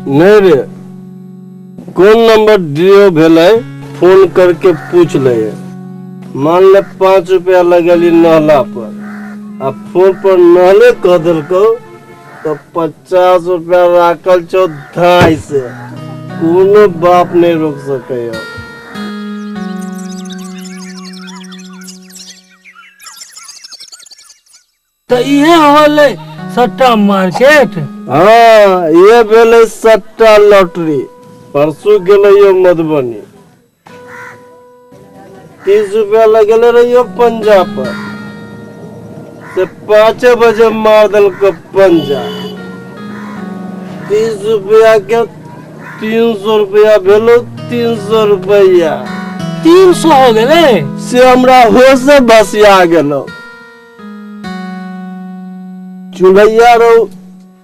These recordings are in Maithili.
नहीं रे, कोन नंबर ड्रो भेलै फोन करके पूछ ले। मान ले 5 रुपया लगेली नहला पर आ फोन पर नहले कह देलको तो 50 रुपया राखल छौ धाई से, कोनो बाप नहीं रोक सके। तो इहे होलै सट्टा मार्केट। हाँ, ये भेलै सट्टा लॉटरी। परसू गेलै यो मधुबनी, 30 रुपया लगेले रहियो पंजा पर, से 5 बजे मार देलको पंजा। 30 रुपया के 300 रुपया भेलो, 300 रुपया 300 हो गेलै। से हमरा होश से भसिया गेलो। चुल्हैया रो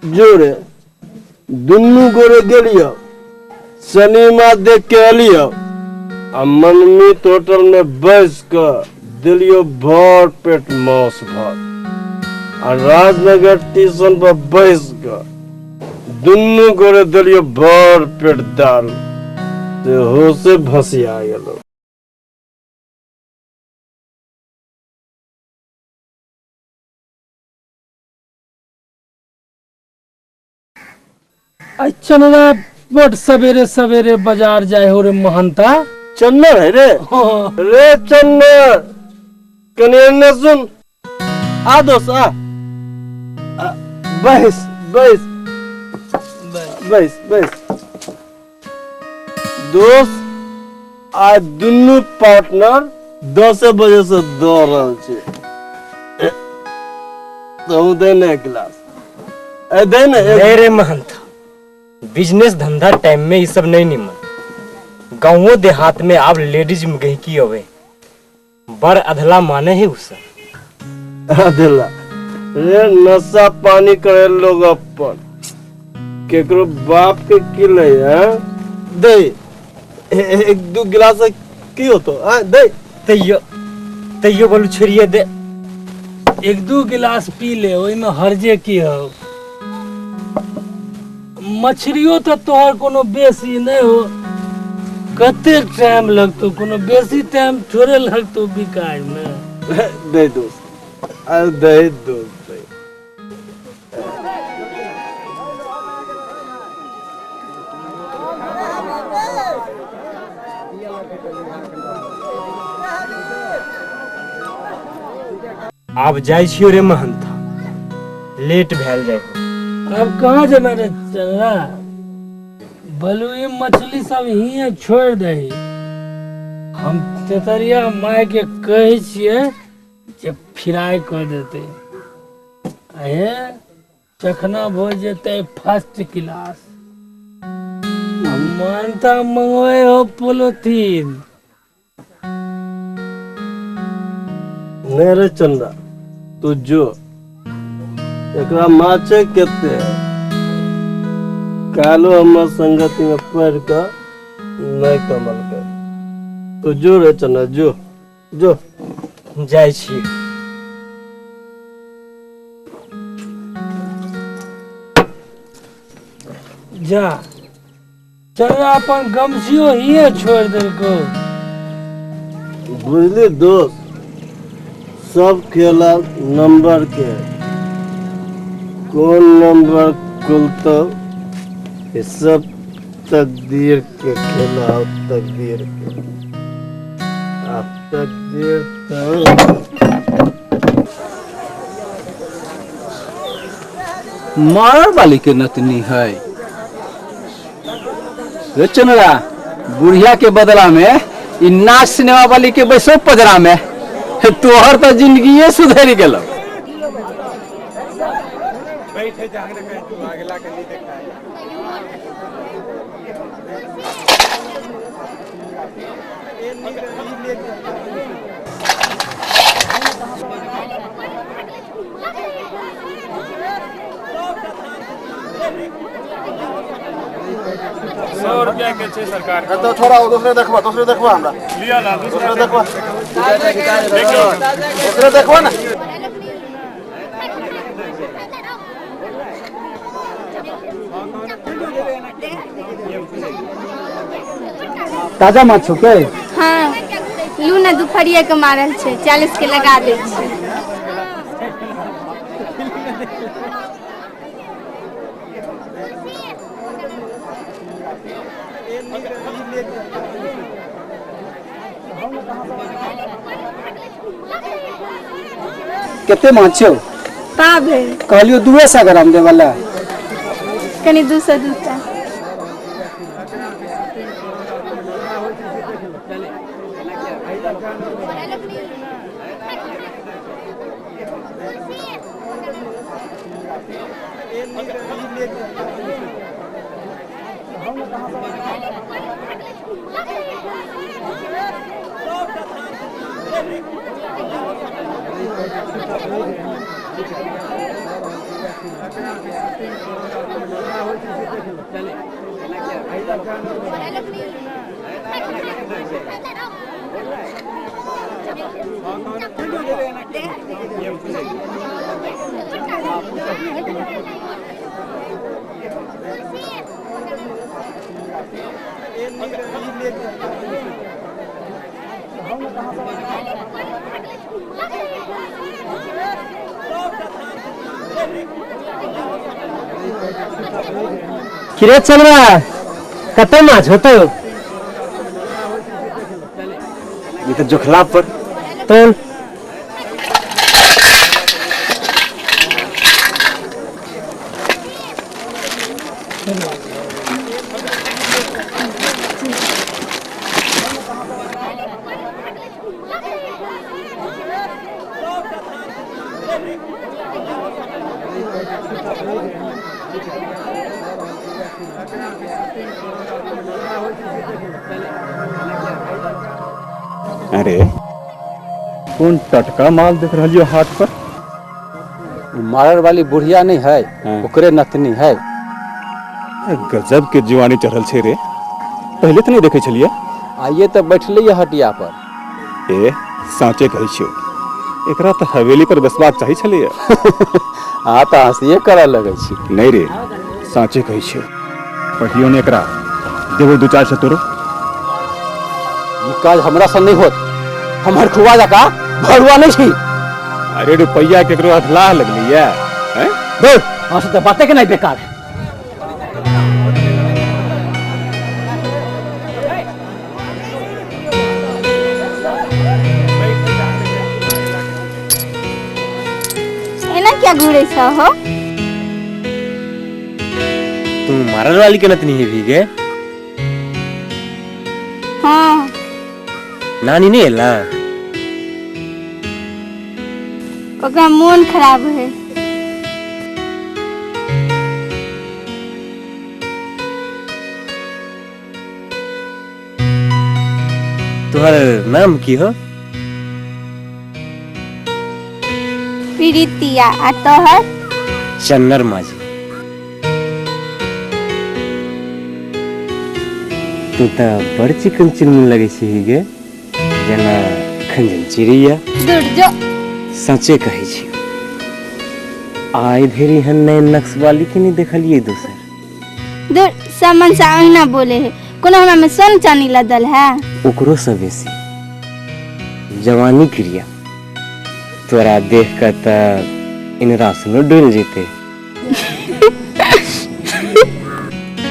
जोरे दुनू गोरे गेलियो, सिनेमा देख के एलियो आ मनमीत होटल में बैस के दिलियो भर पेट मांस भात। आ राजनगर स्टेशन पर बैस के दुनू गोरे दिलियो भर पेट दारू, से होशे भसिया गेलो। चनरा बड सवेरे सवेरे बाजार जाए हो रे महंता। चन्नर है रे? हाँ। रे चन्नर, कनी एने सुन। आ दोस्त आ। आ, बैस बैस बैस बैस दोस्त। आ दुनू पार्टनर 10 बजे से दौड़ रहल छै। तू दे ने एक गिलास, ए दे ने एक। नहीं रे महंत, बिजनेस धंधा टाइम में ये सब नहीं निमन। गाँवों देहात में अब लेडीज में गई की अवे बड़ अधला माने है उसे। अधला रे, नशा पानी करे लोग अपन केकरो बाप के की ले है। दे एक दू गिलास की होतो आ दे। तैयो तैयो बोलू छोड़िए दे। एक दू गिलास पी ले, ओहिमे हर्जे की हो। मछलियो तो तोहर कोनो बेसी नहीं हो, कते टाइम लगतो, कोनो बेसी टाइम थोड़े लगतो बिकाय में। दे दोस्त, आ दे दोस्त दे। आब जाइ छियो रे महंत, लेट भेल जाइ हो। अब कहाँ जेबै रे चलना, बलुई मछली सब हिये छोड़ दही। हम तेतरिया माय के कहै छियै जे फ्राई कऽ देतै, अहे चखना भऽ जेतै फर्स्ट क्लास। मानता मंगवे हो पोलोथीन। नहीं रे चंदा, तू जो एकरा माचे केते कालो हमर संगति में पढ़ के नहीं कमल के। तू जो रे चंदा, जो जो जाइ छी। जा चल, अपन गमछियो हिये छोड़ देलको। बुझली दोस्त, सब खेला नंबर के, कौन नंबर खुलतो ये सब तकदीर के खेला हो, तकदीर के। आ तकदीर तो मारर वाली के नतनी है रे चनरा। बुढ़िया के बदला में ई नाच सिनेमा वाली के बैसो पजरा में, तोहर तो जिंदगी सुधरि गेलो। तो छोड़ा, दूसरे देखवा, दूसरे देखवा, हमरा दूसरे देखवा, दूसरे देखवा ना। ताजा माछ छौ के? हाँ, लू ना, दुपहरिया के मारल छै। 40 के लगा दै छी। कते माछ छौ? पाव है। कहलियो 200 ग्राम देवला। कनि 200 दूटा। किरे चलवा, कते माछ होतौ? ई तऽ जोखला पर। तोल। अरे, कोन टटका माल देख रहलियो हाट पर? मारर वाली बुढ़िया नहीं है? हाँ। ओकरे नतनी है। गजब के जुआनी चढ़ल छै रे, पहिले तऽ नहि देखै छलियै। आइए तऽ बैठले है हटिया पर। ए, साँचे कहै छियौ, एकरा तऽ हवेली पर बसबाक चाही छलैया। अहाँ तऽ हँसिए करऽ लगै छी। नहि रे, साँचे कहै छियौ, पढ़ियो ने एकरा, देबो 2-4 सौ तोरो। ई काज हमरा से नहीं होत, हमर खुआ जका भरुआ नहीं छी। अरे, रुपैया केकरो अधलाह लगलैया हैं? दौड़, हँस तऽ बाते के नहीं बेकार। एना क्या घूरे छ हो? तू मारल वाली के नतनी है भी गे? हाँ। नानी नहीं एला? ओकरा मोन खराब है। तोहर नाम की हो? प्रीतिया, आ तोहर? चन्नर माझी। तू तऽ बड़ चिकन चिनमुन लगै छी गे, जेना खंजन चिड़ैया। दूर जो। सचे कहै छी, आइ धरि एहन नैन नक्श वाली के नहीं देखलियै दोसर। दूर, सब मन से अहिना बोले है, कोनो हमरा में सोन चानी लदल है? ओकरो से बेसी जवानी क्रिया तोरा देख कऽ तऽ इनरासनो डोल जेतै।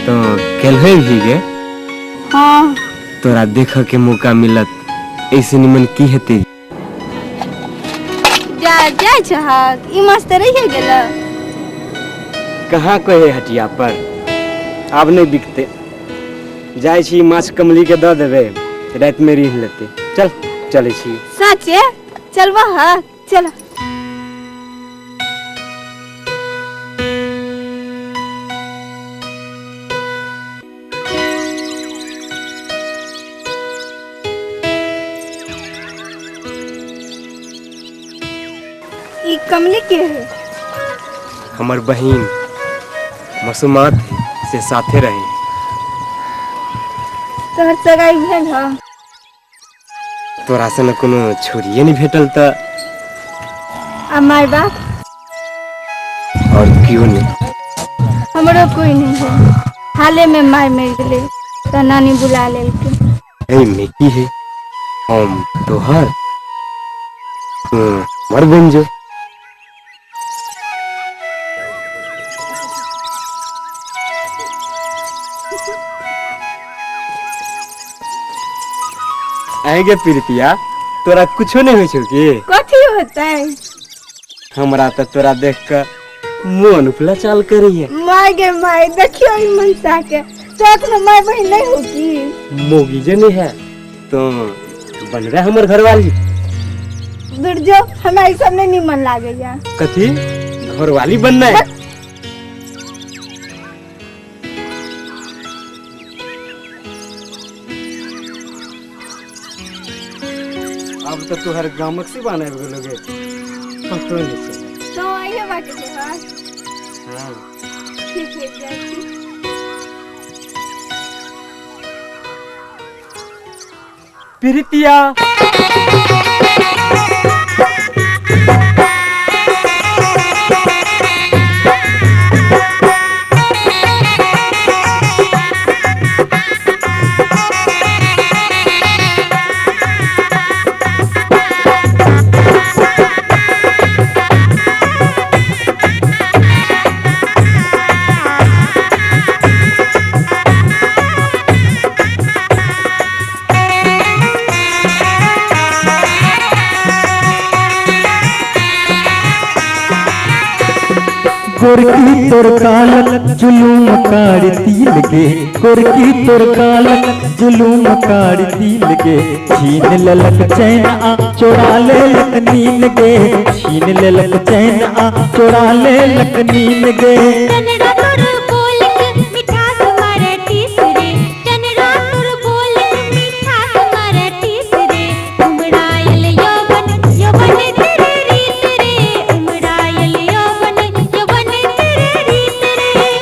तो केलहे भी गे? हाँ। तोरा देखऽ के मौका मिलत, ऐसे निमन की हेतै? जा जा छहक, ई माछ तऽ रहिए गेल। कहाँ कहे, हटिया पर आब नहीं बिकते। जाइ छी, माछ कमली के दऽ देबै, राति में रीह लेतै। चल, चलै छी। सचे चलबा? हाँ, चल। ई कमली के है? हमर बहिन मसूमात से साथे रहे। तोहर सगाई भेल ह? तोरा से न कोनो छोरिए नहीं भेटल तऽ। आ माय बाप? और क्यों नहीं। हमरो कोई नहीं है। हालेमे माय मरि गेलै तऽ नानी बुला लेलकै। एहिमे की है, हम तोहर तू हमर बनि जो। आएगे प्रीतिया, तोरा कुछो नहीं होइ छौ की? कथी होतै? हमरा तऽ तोरा देख कऽ मोन उपला चाल करैया। माय गे माय, देखियो ई मनसा के, तो एखनो माय बहिन नहीं हो की? मोगी जे नहीं है तो बनबे हमर घरवाली। दूर जो, हमरा ई सब नहीं निमन लागैया। कथी घरवाली बनना है? अब तो तोहर गामक सिवान आबि गेलो गे, पतो नहीं चलल। तो आइए बाटे के बाद। हाँ। ठीक है, जाइ छी। प्रीतिया, गोरकी तोर कालक जुलूम कारी तिल गे, गोरकी तोर कालक जुलूम कारी तिल गे, छीन लेलक चैन आ चोरा लेलक नीन गे, छीन लेलक चैन आ चोरा लेलक नीन गे।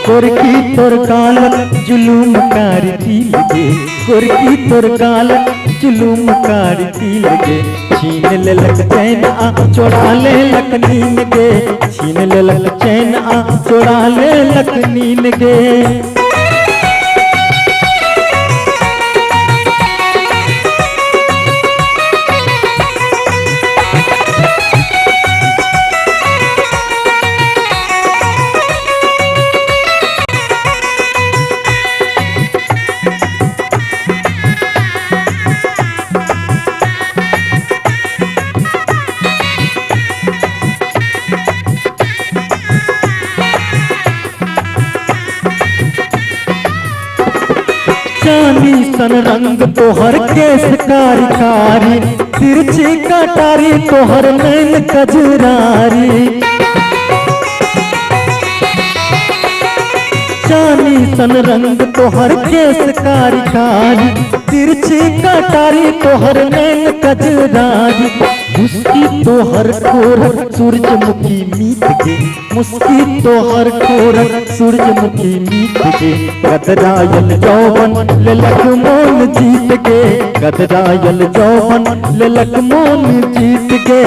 गोरकी तोर कालक जुलूम कारी तिल गे, गोरकी तोर कालक जुलूम कारी तिल गे, छीन लेलक चैन आ चोरा लेलक नीन गे, छीन लेलक चैन आ चोरा लेलक नीन गे। चांदी सन रंग तोहर केस कारी कारी, तिरछी कटारी तोहर नैन कजरारी। चांदी सन रंग तोहर केस कारी कारी, तिरछी कटारी तोहर नैन कजरारी। मुस्की तोहर कोरक सूरजमुखी मीत गे, मुस्की तोहर कोरक सूरजमुखी मीत गे, गदरायल जौवन लेलक मोन जीत गे, गदरायल जौवन लेलक मोन जीत गे।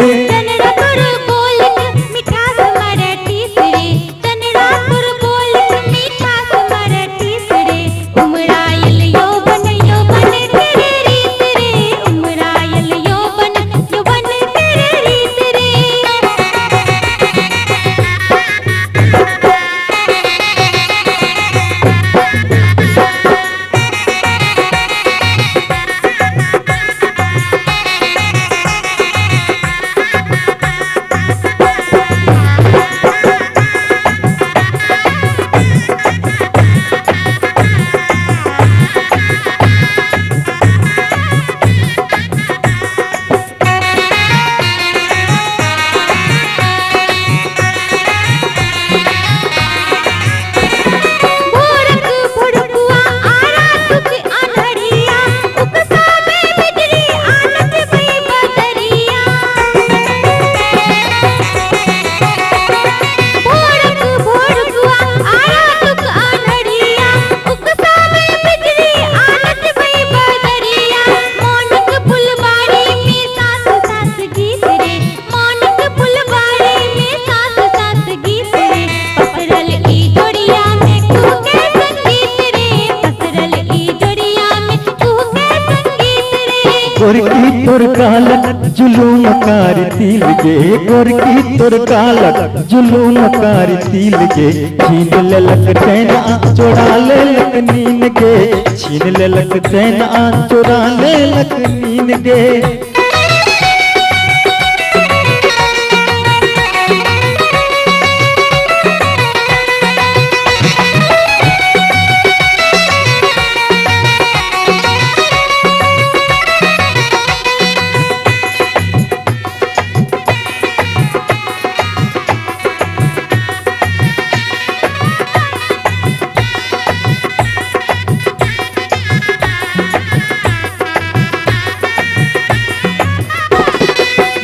गोरकी तोर कालक जुलूम कारी तिल गे, गोरकी तोर कालक जुलूम कारी तिल गे, छीन लेलक चैन आ चोरा लेलक नीन गे, छीन लेलक चैन आ चोरा लेलक नीन गे।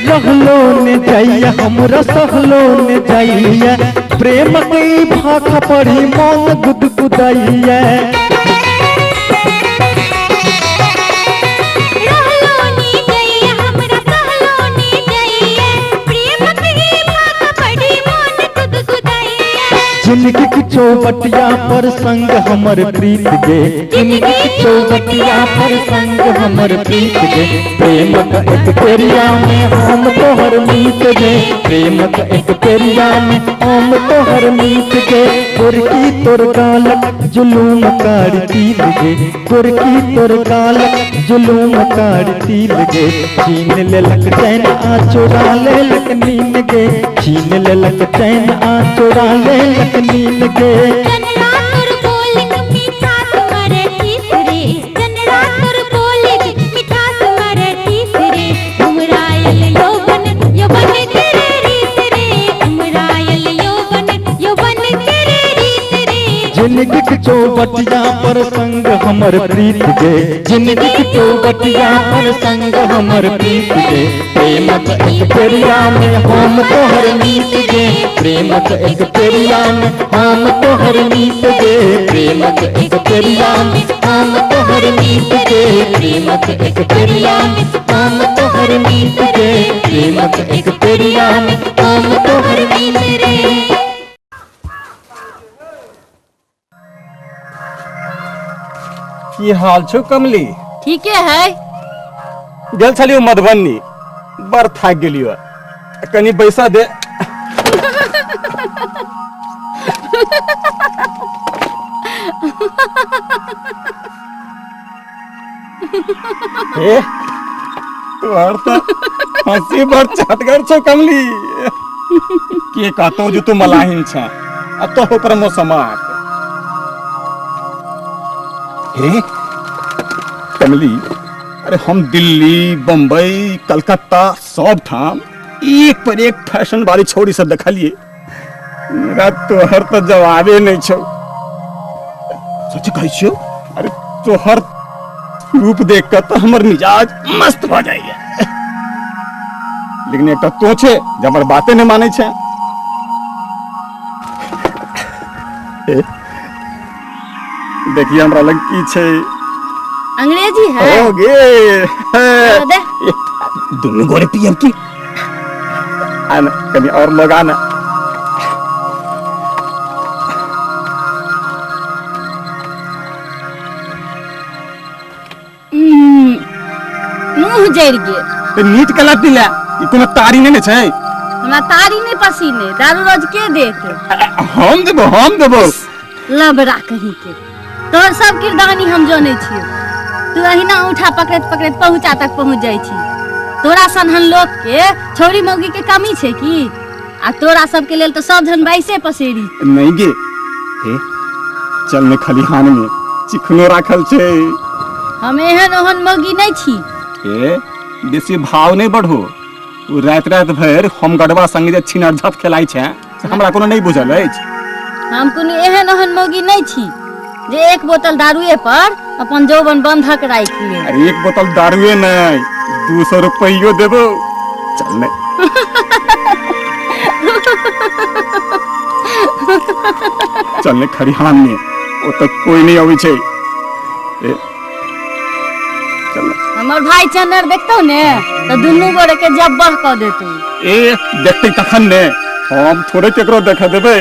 रहलो ने जाइया हमरा सहलो ने जाइया, प्रेम के भाखा पढ़ी मन गुदगुदाइया। रहलो नी जइया हमरा सहलो नी जइया, प्रेम के भाखा पढ़ी मन गुदगुदाइया। जिंदगी के चौबटिया पर संग हमर प्रीत गे, जिंदगी के चौबटिया पर संग हमर प्रीत गे, प्रेम का एक पेरिया में हम तोहर मीत गे, प्रेम का एक पेरिया में हम तोहर मीत गे, गोरकी तोर गालक जुलूम कारी तिल गे, गोरकी तोर गालक जुलूम कारी तिल गे, छीन लेलक चैन आ चोरा लेलक नीन गे, छीन लेलक चैन आ चोरा लेलक नीन गे। चनरा तोर बोलिक मिठास मरतीस रे, चनरा तोर बोलिक मिठास मरतीस रे, उमरायल यौवन यौवन तेरे रीत रे, उमरायल यौवन यौवन तेरे रीत रे। जिंदगी के चौबटिया पर संग हमर प्रीत गे, जिंदगी के चौबटिया पर संग हमर प्रीत गे, प्रेम के एक पेरिया में हम तोहर मीत गे, प्रेम के एक पेरिया में हम तोहर मीत गे, प्रेम के एक पेरिया में हम तोहर मीत गे, प्रेम के एक पेरिया में हम तोहर मीत गे, प्रेम के एक पेरिया में हम तोहर मीत रे। की हाल छौ कमली? ठीके है। गेल छलियो मधुबनी, बड़ थाकि गेलियो, कनी बैसा दे। हे तोहर तऽ हंसी बड़ चटगर छौ कमली। के कहतौ जे तू मलाहिन छे आ तो पर मौसमाक। हे कमली, अरे हम दिल्ली बम्बई कलकत्ता सब ठाम एक पर एक फैशन वाली छोरी सब देखलिए, मेरा तोहर तो जवाबे नहीं छौ। सच कहै छियौ, अरे तोहर रूप देख के तो हमर मिजाज मस्त भ जाइए, लेकिन एकटा तो छे जे हमर बाते नहीं मानै छे। देखिए हमरा लग की छे, अंग्रेजी है। हो गे दे। दुनू गोरे पियम की आना, कनी और लोग आना। मुंह जरि गेल। ते नीट कला पीला, ई कोनो तारी नहीं ने छै। हमरा तारी नहीं पसीने, दारू रोज के देत? हम देबो, हम देबो। लबड़ा कहीं के, तोहर सब किरदानी हम जानै छियौ। तू अहिना उठा पकड़ैत पकड़ैत पहुँचा तक पहुँच जाइ छी। तोरा सनहन लोक के छौरी मौगी के कमी छै की? आ तोरा सबके लेल तो सब जन बाइसे पसेरी। नहीं गे, हे चल ने खलिहान में चिकनो राखल छै। हम एहन ओहन मौगी नहीं छी। ए बेसी भाव नहीं बढ़ो, ओ रात रात भरि हम गडबा संग जे छिनर झप खेलाइ छै से हमरा कोनो नहीं बुझल अछि। हम कोनो एहन ओहन मौगी नहीं छी जे एक बोतल दारुए पर अपन जौवन बंधक राखि ले। अरे एक बोतल दारुए नहीं, 200 रुपयो देबो। चल ने। चल ने खरिहान में, ओतऽ कोई नहीं अबै छै। ए चल ने। हमर भाई चंदर देखतौ ने तऽ दुनू गोरे के जब्बर कऽ देतौ। ए देखते तखन ने, हम थोड़े केकरो देख देबै,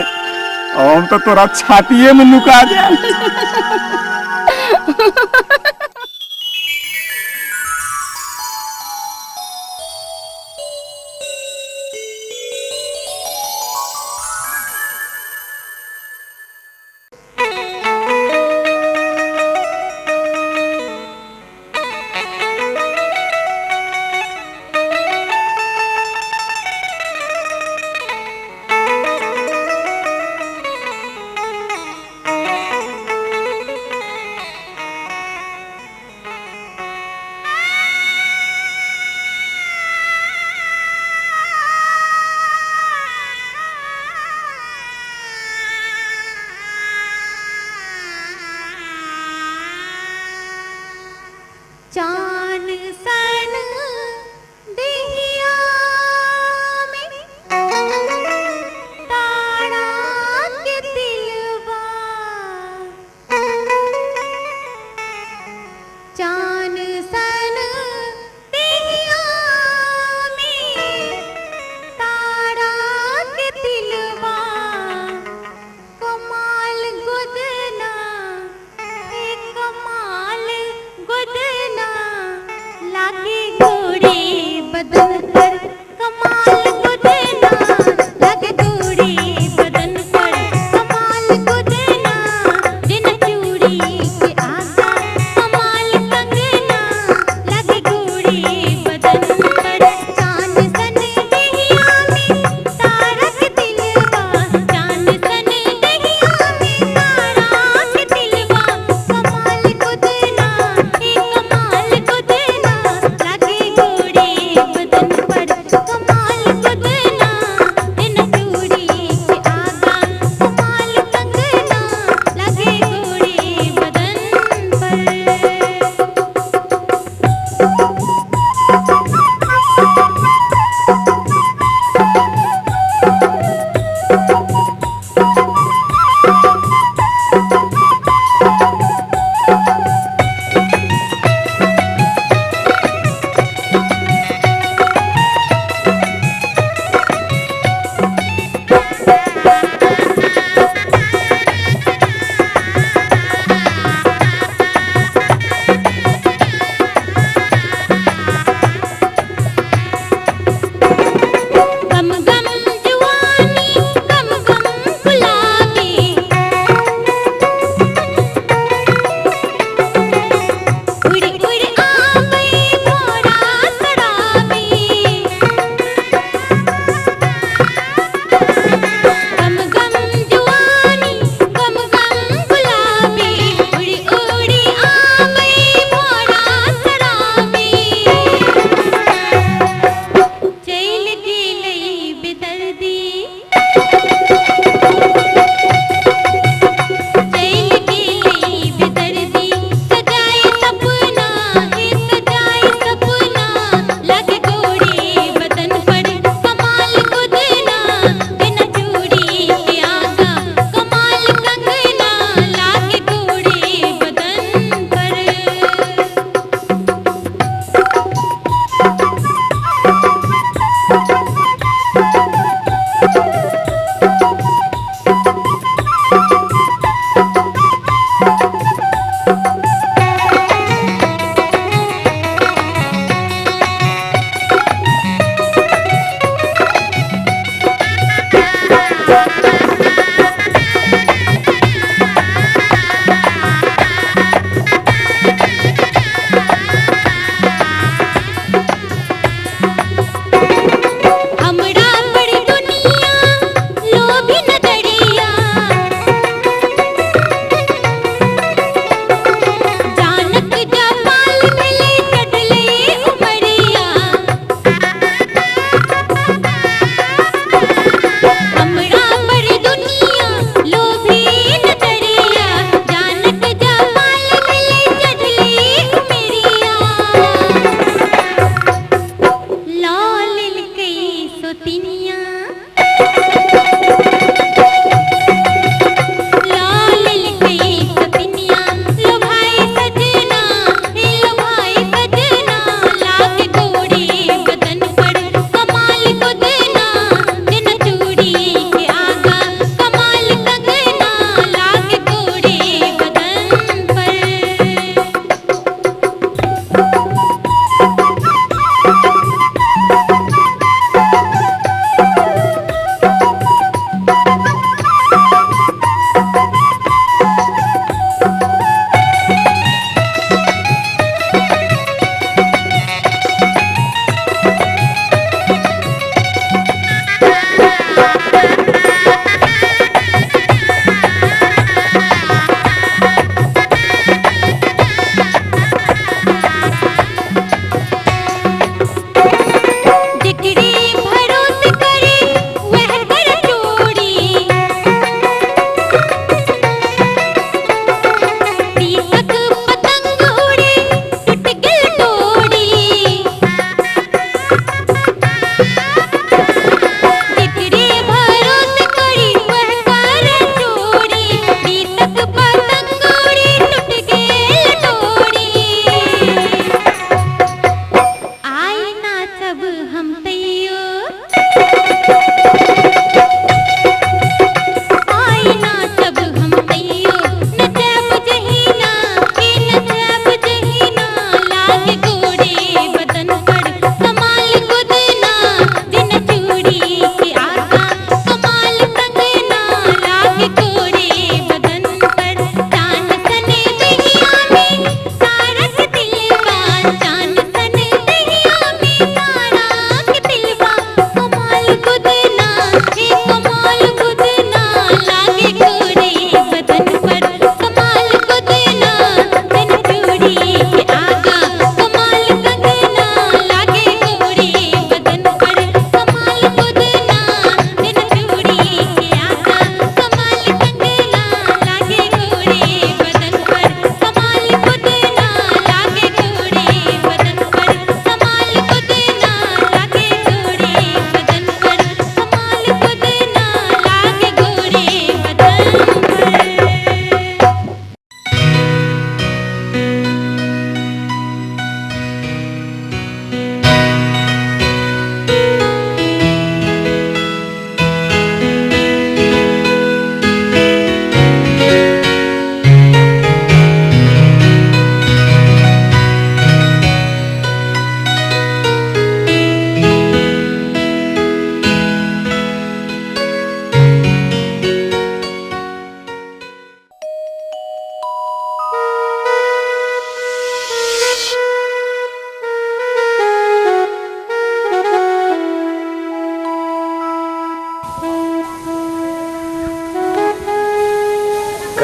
हम तो तोरा छातिए में नुका जाए।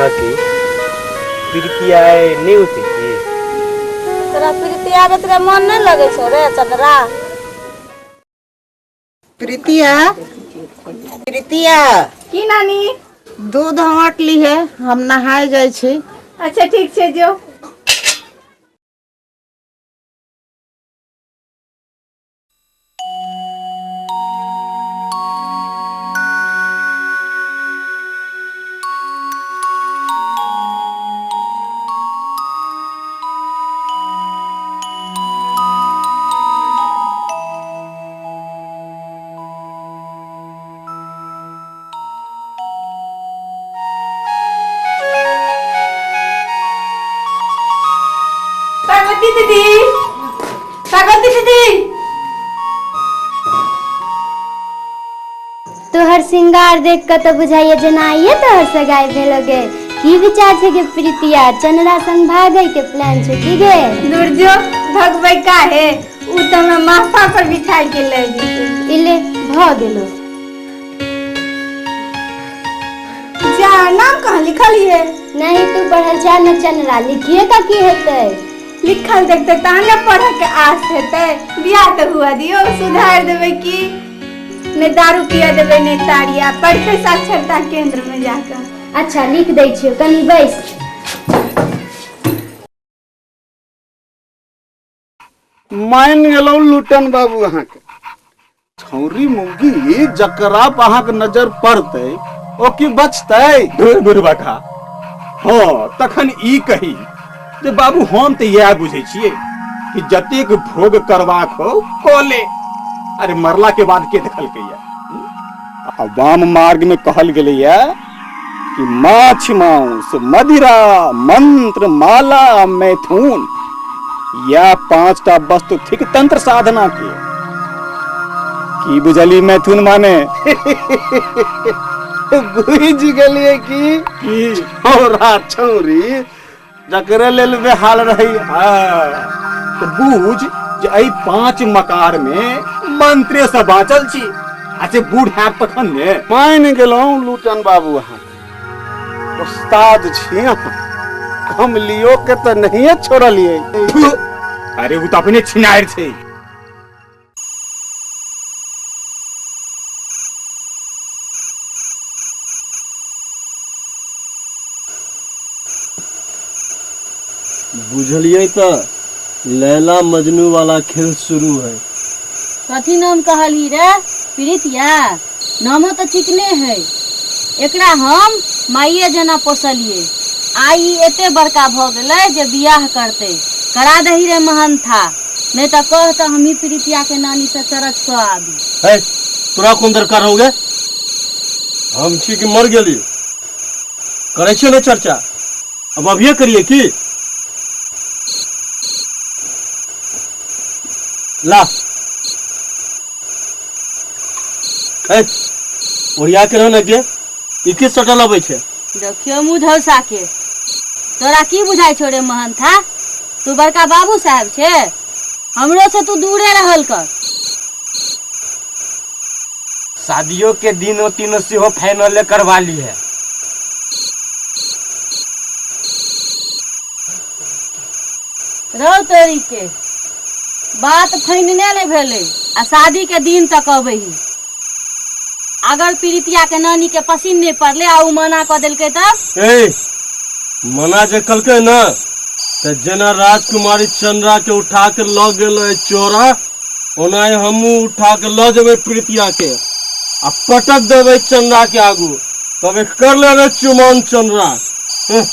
काकी प्रीति आइ नहि औतै की? तोरा प्रीति आबैत रे मन नहि लगै छौ रे चंद्रा? प्रीतिया, प्रीतिया। की नानी? दूध हट ली है, हम नहाय जाइ छी। अच्छा ठीक छै, जो। पार्वती दीदी, पार्वती दीदी। तोहर श्रृंगार देख के तो बुझाइए जेना आइए तोहर सगाई भेलो गे। की विचार छै गे प्रीतिया, चंद्रा संग भागै के प्लान छै की गे? दुर्जो भगबै काहे, उ त हमरा माथा पर बिठाई के ले जेतै। इले भ गेलो। जा, नाम कहाँ लिखल ये? नहीं तू पढ़ल जा न चंद्रा, लिखिए का की हेतै? लिखल देखते तहन ने पढ़े के आस हेतै। बियाह तऽ हुआ दियौ, सुधारि देबै की नहि, दारू पिया देबै नहि तारिया, पढ़तै साक्षरता केंद्र में जाकऽ। अच्छा लिख दै छियौ, कनी बैस। मान गेलहुँ लूटन बाबू, अहाँके छौरी मौगी जकरा पर अहाँके नजर पड़तै ओ की बचतै? बुढ़बका हँ, तखन ई कही जे बाबू हम तऽ इएह बुझै छियै कि जतेक भोग करबाक हो कऽ ले, अरे मरला के बाद के देखलकैया? आ वाम मार्ग में कहल गेलैया कि माछ मांस मदिरा मंत्र माला मैथुन, या पांचटा वस्तु थिक तंत्र साधना के। की बुझली मैथुन माने? बुझि गेलियै की छौरा छौरी जकरे लेल बेहाल रही। हाँ, तऽ बुझ जे एहि पांच मकार में मंत्रे से बाँचल छी, आ जे बूढ़ हैब तखन ने। मानि गेलहुँ लूटन बाबू, अहाँ उस्ताद छी अहाँ, कमलियो के तऽ नहिये छोड़लियै। अरे ओ तऽ अपने छिनारि छै। बुझलियै तऽ लैला मजनू वाला खेल शुरू है। कथी नाम कहलही रे प्रीतिया? नामो तऽ चिकने है। एकरा हम माइये जेना पोसलियै, आइ ई एते बड़का भऽ गेलै जे बियाह करतै। करा दही रे महंथा, नहीं तऽ कह तऽ हमही प्रीतिया के नानी से चरच कऽ आबी। है तोरा कोन दरकार हो गे? हम छी कि मर गेली? करै छियै ने चर्चा, अब अभिये करिए की? ला ए, ओरिया के रह ने गे, ई की सटल अबै छै? देखियो मुँह धौसा के, तोरा की बुझाइ छौ रे महंथा? तू बड़का बाबू साहेब छे, हमरो से तू दूरे रहल कर। शादियों के दिनो तीनों सेहो फाइनले करवा ली है। रौ तोरी के, बात फाइनले नहि भेलै आ शादी के दिन तक अबै ही। अगर प्रीतिया के नानी के पसीन नहीं पड़ले आ उ मना कऽ देलकै तब? ए मना जे कलकै न तऽ जेना राजकुमारी चंद्रा के उठा के लऽ गेलै चोरा, ओना हमहूँ उठा के लऽ जेबै प्रीतिया के आ पटक देबै चंद्रा के आगू, तबे कर ले रे चुमान चंद्रा। हें।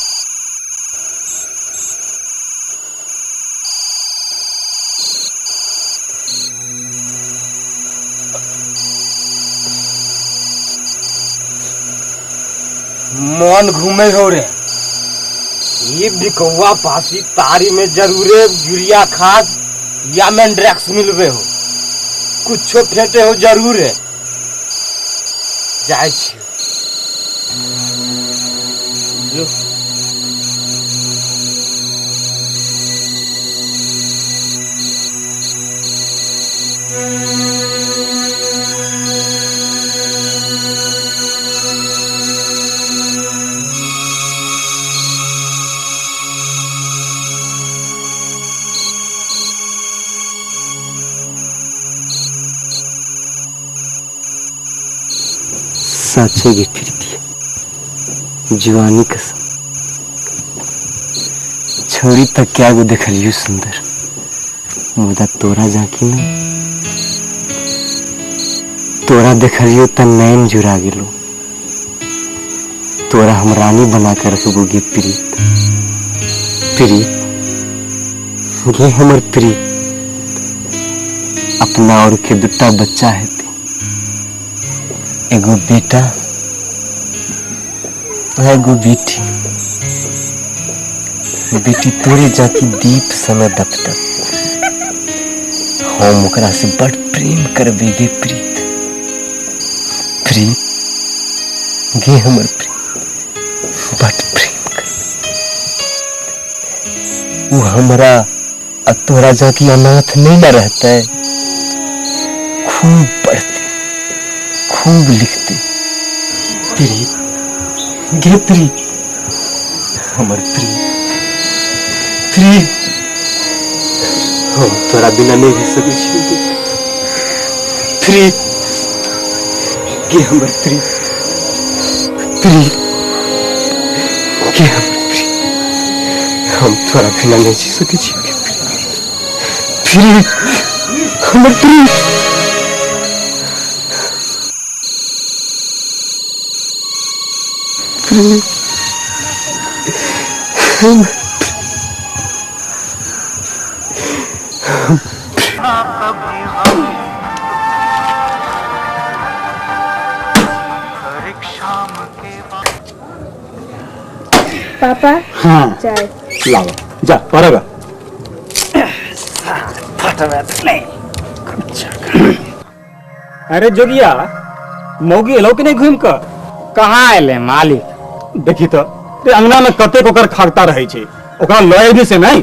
मन घूमे हो रे, ये बिकौआ पासी तारी में जरूरे यूरिया खाद या मेंड्रेक्स मिलबे हो, कुछो फेटे हो जरूर है। जाय छी। जो। साचे गे प्रीति जुआनी कसम छोरी तक क्या गो देखलियो सुंदर मुदा तोरा जाकी ना तोरा देखलियो त नैन जुड़ा गेलो तोरा हम रानी बना कर रखबो गे प्रीत प्रीत गे हमर प्रीत अपना और के दुटा बच्चा हेते एगो बेटा एगो बेटी बेटी तोरे जाकी दीप समय दपतक हम ओकरा से बड़ प्रेम करबे गे प्रीत प्रीत गे हमर प्रीत बड़ प्रेम करबे वो हमरा आ तोरा जाकी अनाथ नहीं न रहते खूब पढ़ते खूब लिखते प्रीत गे प्रीत हमर प्रीत प्रीत हम तोरा बिना नहीं रह सकै छियै प्रीत गे हमर प्रीत प्रीत गे हमर प्रीत हम तोरा बिना नहीं जी सकै छियै प्रीत हमर प्रीत प्रीत हम पापा हाँ चाय लाओ जा पड़ेगा अरे जोगिया मौगी एलो कि नहीं घूम कर कहाँ एले मालिक? देखी तो ते अंगना में कतेक ओकर खाकता रहे छे ओकरा लय भी से नहीं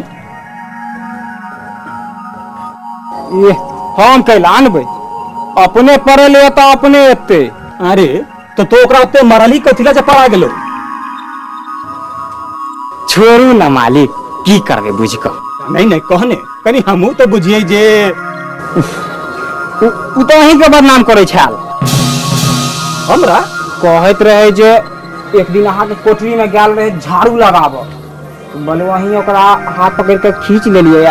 ये हम कैला आनबै अपने पड़ल तो अपने एते। अरे तो तो ओकरा ओते मरली कथिला जे पड़ा गेलो? छोड़ू ना मालिक की करबे बुझ क। नहीं नहीं कहने कनी हमहू तो बुझिए जे उ तो अहीं के बदनाम करै छाल। हमरा कहैत रहे जे एक दिन अहाँ के कोठरी में गेल रहे झाड़ू लगाब बोलू अहीं ओकरा हाथ पकड़ के खींच लेलिए आ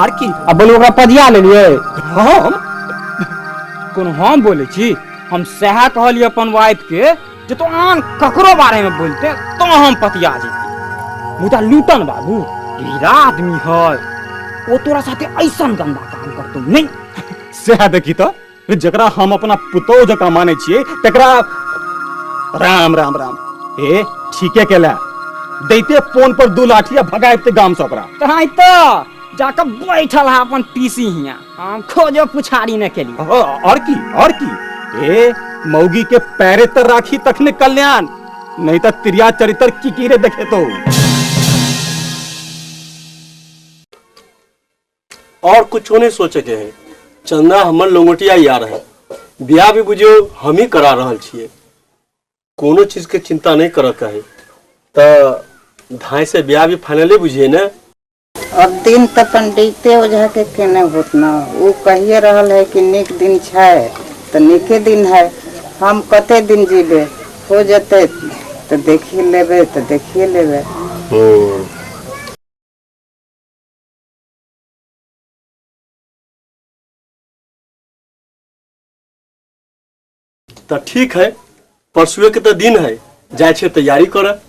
आर की आ बोलू ओकरा पजिया लेलिए। हम कोनो हम बोले छी? हम सएह कहलिए अपन वाइफ के जे तो आन ककरो बारे में बोलते तो हम पतिया जेती मुदा लूटन बाबू हीरा आदमी है वो तोरा साथे ऐसन गंदा काम करतो नहीं। सएह देखी तो जकरा हम अपना पुतोह जकाँ मानै छियै तकरा राम राम राम ए ठीके केला दैते फोन पर दू लाठिया भगाइते गाम से ओकरा। तहां तो जाकर बैठल है अपन पीसी हिया हम खोजो पुछारी न केली। और की ए मौगी के पैरे तर राखी तखने कल्याण नहीं तो तिरिया चरित्र की कीरे देखे तो। और कुछ नहीं सोचे के है चंदा हमर लोंगोटिया यार है बियाह भी बुझियो हम ही करा रहल छियै कोनो चीज के चिंता नहीं कर के है त धाई से बियाह भी फाइनली बुझिए ने। अब दिन तो पंडिते ओझा के केने होत न वो कहिए रहल है कि निक दिन छै तो निके दिन है हम कते दिन जीबे हो जते तो देखिए लेबे तो देखिए लेबे। तो ठीक है परसुए के तो दिन है जाए छे तैयारी कर।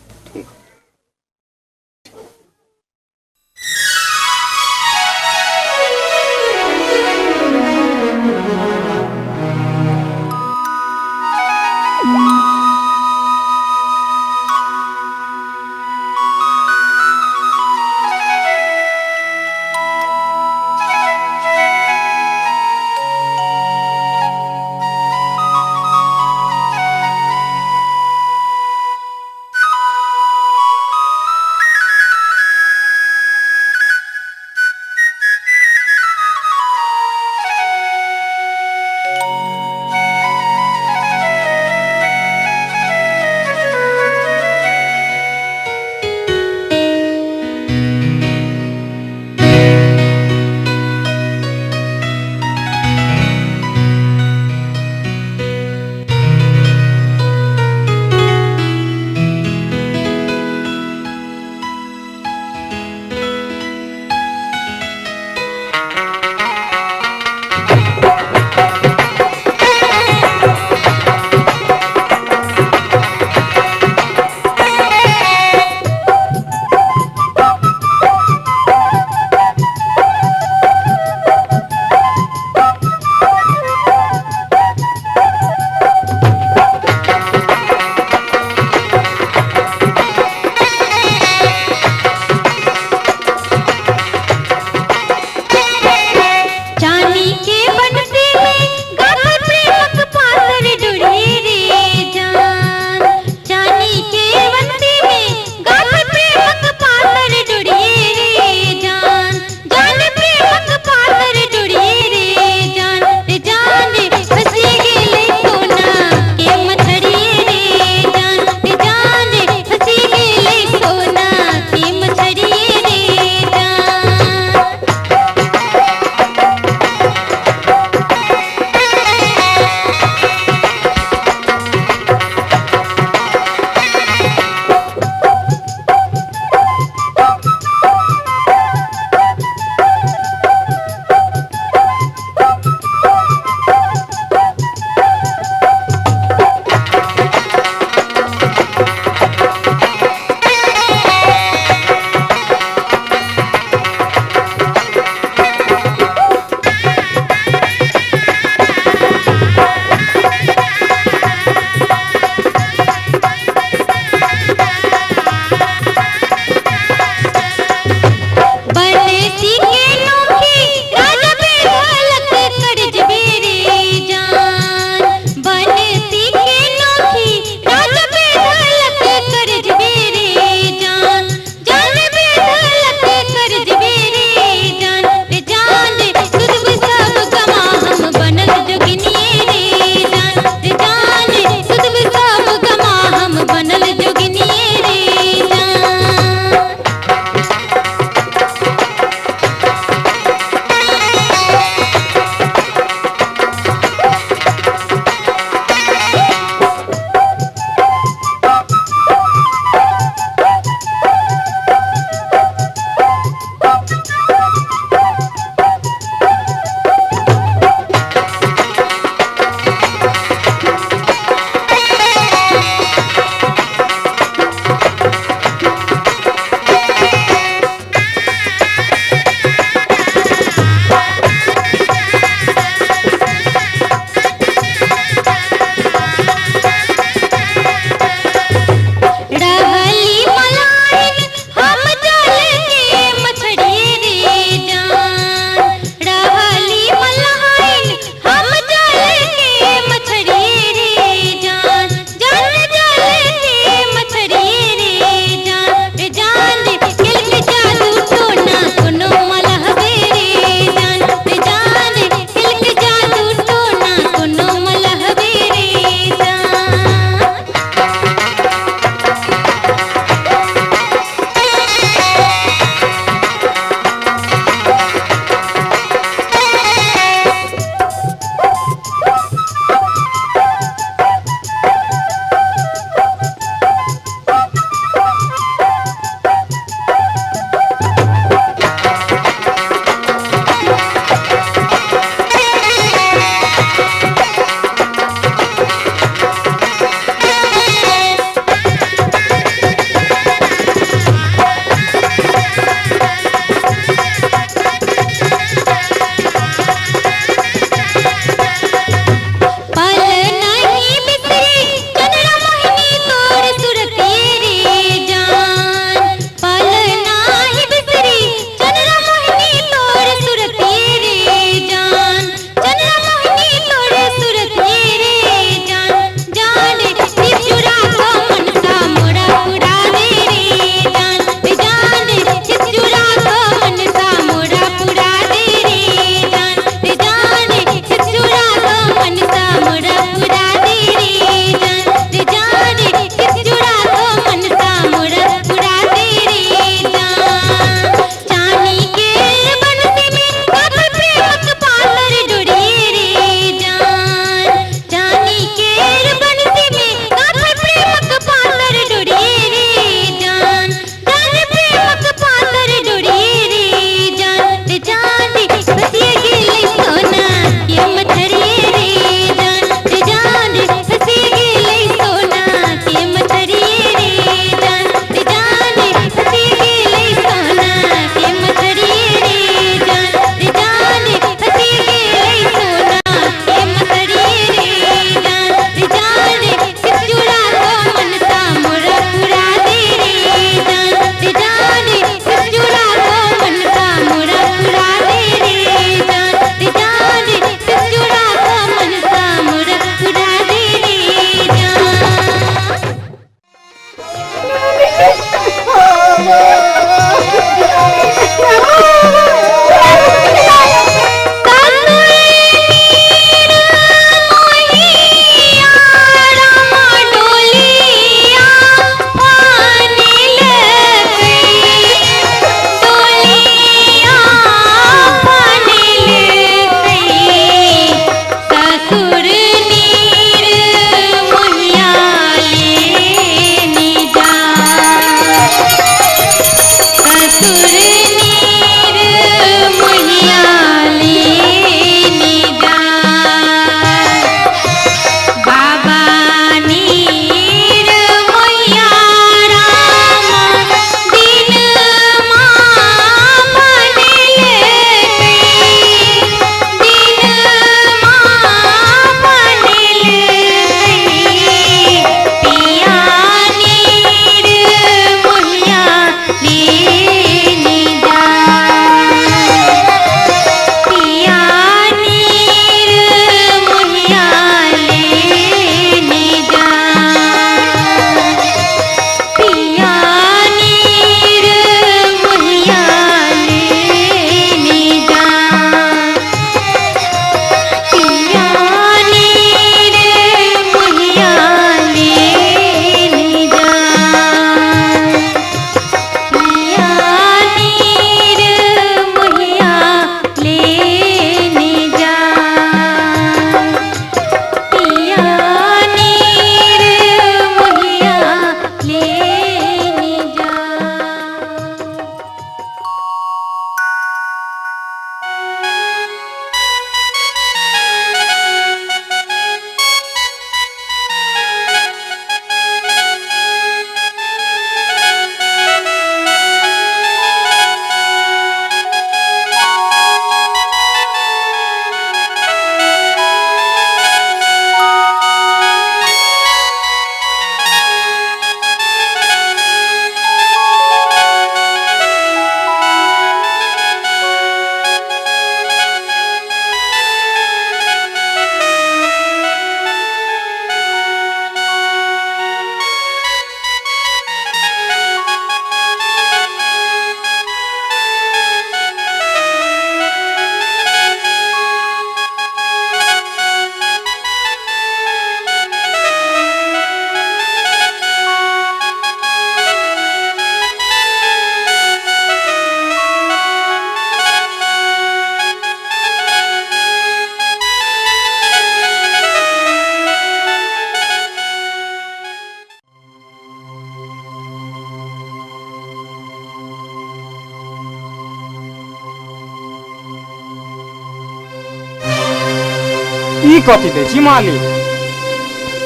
ई कथी दै छी मालिक?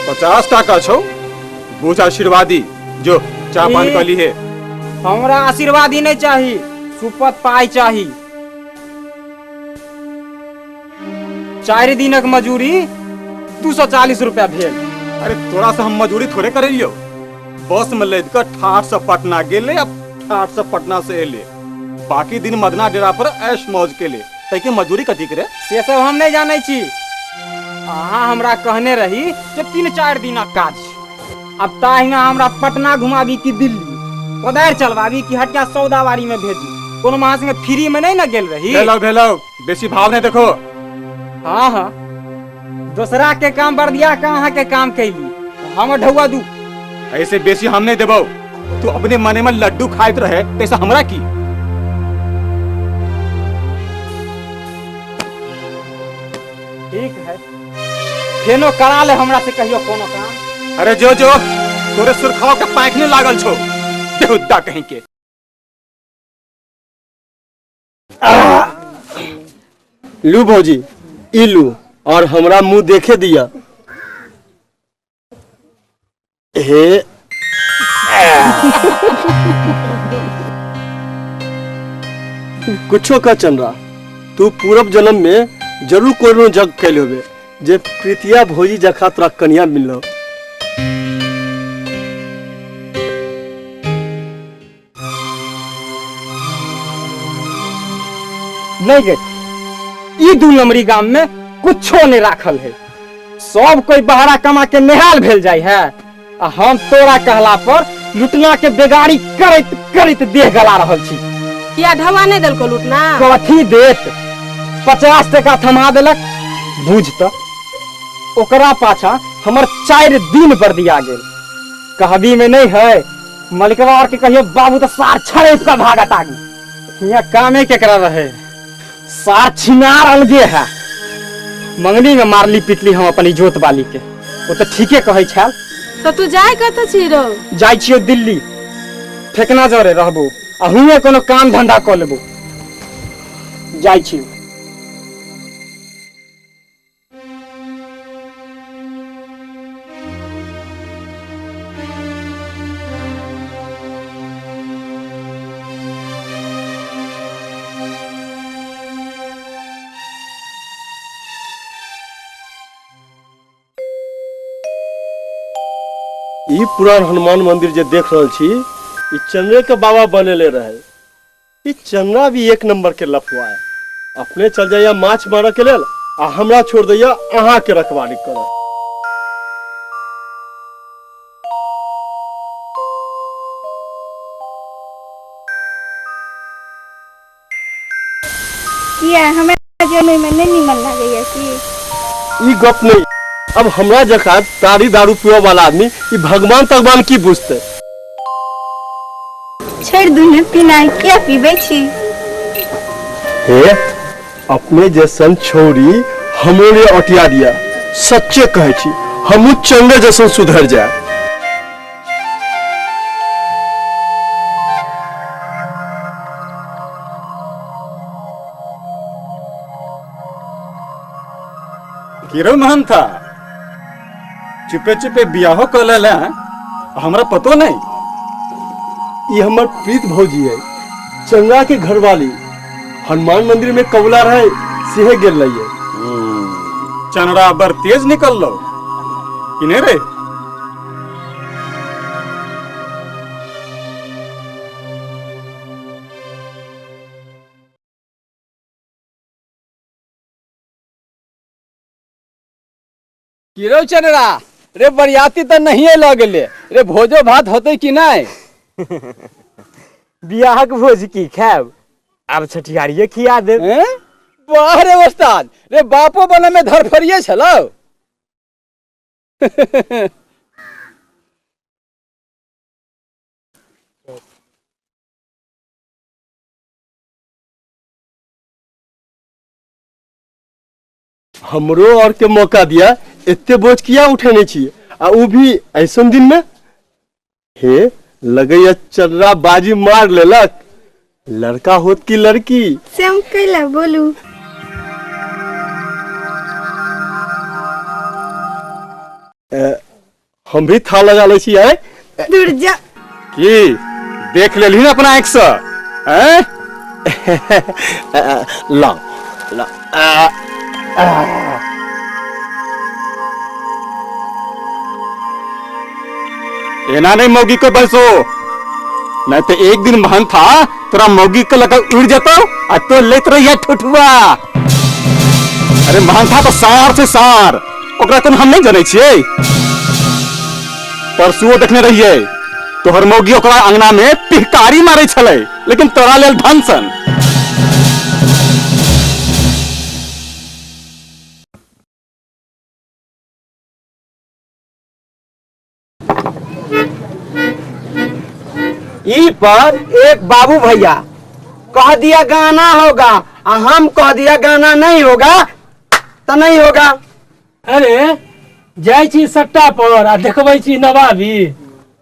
50 टाका छौ, बुझ आशीर्वादी। जो चाह पान कऽ लीहे। हमरा आशीर्वादी नहीं चाही, सुपत पाई चाही। 4 दिनक मजूरी 240 रुपया भेल। अरे तोरा से हम मजूरी थोड़े करेलियो। बस में लद कर ठाठ से पटना गेले, अब ठाठ से पटना से एले। बाकी दिन मदना डेरा पर ऐश मौज के ले, तैके मजूरी कथी करे? से सब हम नहीं जानै छी। अहाँ हमरा कहने रही जे 3-4 दिनक काज। अब ताहिना हमरा पटना घुमाबी कि दिल्ली, कोदारि चलवाबी कि हटिया सौदाबाड़ी में भेजी। कोनो अहाँ संगे फ्री में नहीं न गेल रही। भेलो भेलो, बेसी भाव नहीं देखो। हाँ हाँ, दोसरा के काम बर्दिया का अहाँ के काम कैली, हम ढौआ दू। ऐसे बेसी हम नहीं देबो। तू अपने मने में लड्डू खाइत रहे तैसा हमरा की? ठीक है, फेनो करा ले हमरा से कहियो कोनो काम। अरे जो जो, तोरे सुरखाव के पाखने लागल छो बेहुदा कहीं के। लू भौजी, ई लू और हमरा मुंह देखे दिया। हे कुछो का चंद्रा, तू पूरब जन्म में जरूर कोनो जग कैल होबे जे प्रीतिया भौजी जखा तोरा कन्या मिललो। नहीं गे, ई 2 नंबरी गाम में कुछो नहीं राखल है। सब कोई बहरा कमा के नेहाल भेल जाय है, आ हम तोरा कहला पर लुटना के बेगारी करैत करैत देह गला रहल छी। किया ढवा नहीं देलको लुटना? कथी देत, 50 टका थमा देलक। बुझ त, ओकरा पाछा हमर 4 दिन बर्दिया गेल। कहबी में नहीं है, मलिकवा और के कहियो बाबू तो सार छड़े का भागत आगू। हियां कामे केकरा रहे, सार छिनार अलगे है। मंगनी में मारली पिटली हम अपन इजोत बाली के, वो तो ठीके कहै छल। तो तू जाय कतऽ छी रौ? जाय छियो दिल्ली, फेकना जरे रहबो आ हुए कोनो काम धंधा कऽ लेबो। जाय छियो। ई पुरान हनुमान मंदिर जे देख रहल छी, ई चंद्रे के बाबा बनेले रहे। ई चंद्रा भी एक नंबर के लफुआ है। अपने चल जाइया माछ मारे के लेल आ हमरा छोड़ दैया अहाँ के रखवाली करब। किया हमरा जनै में नहीं निमन लागैया की? ई गप नहीं, अब हमरा जकाँ तारी दारू पियो वाला आदमी ई भगवान तगवान की बुझते? छोड़ दू ने पीनाइ, किया पीबै छी? हे अपने जैसन छौरी हमरो लिए अटिया दिया, सच्चे कहै छी हमहू चंगे जैसन सुधर जाए। किरो महन था चुपे चुपे बियाहो कर ले, हमरा पतो नहीं। ये हमर प्रीत भौजी है, चंगा के घरवाली। हनुमान मंदिर में कबूला रहे सेहे गेल रहिए। चनरा बर तेज निकल लो कि नहीं रे? किरौ चनरा रे, बरियाती तो नहीं लग गेले रे, भोजो भात होते कि नहीं? बियाहक भोज की खायब, आब छठियारिये खिया देब। वाह रे उस्ताद रे, बापो बने में धरफरिये छलौ। हमरो और के मौका दिया, एते बोझ किया उठेने छी आ उ भी ऐसन दिन में। हे लगैया चर्रा बाजी मार लेलक, लड़का होत की लड़की? से हम कैला बोलू? हम भी था लगा लै छी आय। दूर जा। की देख लेलही ने अपना आँखि से आँय? ला ला आ, आ। एना नहीं मौगी को बैसो, नहीं तो एक दिन महन था तोरा मौगी के लगा उड़ जतो आ तो लेत रहिया ठुठुआ। अरे महन था तो सार से सार, ओकरा कोन हम नहीं जनै छियै। परसुओ देखने रहियै तोहर मौगी ओकरा अंगना में पिहकारी मारै छलै, लेकिन तोरा लेल धन सन। ई पर एक बाबू भैया कह दिया गाना होगा आ हम कह दिया गाना नहीं होगा तो नहीं होगा। अरे जाइ छी सट्टा पर आ देखबै छी नवाबी।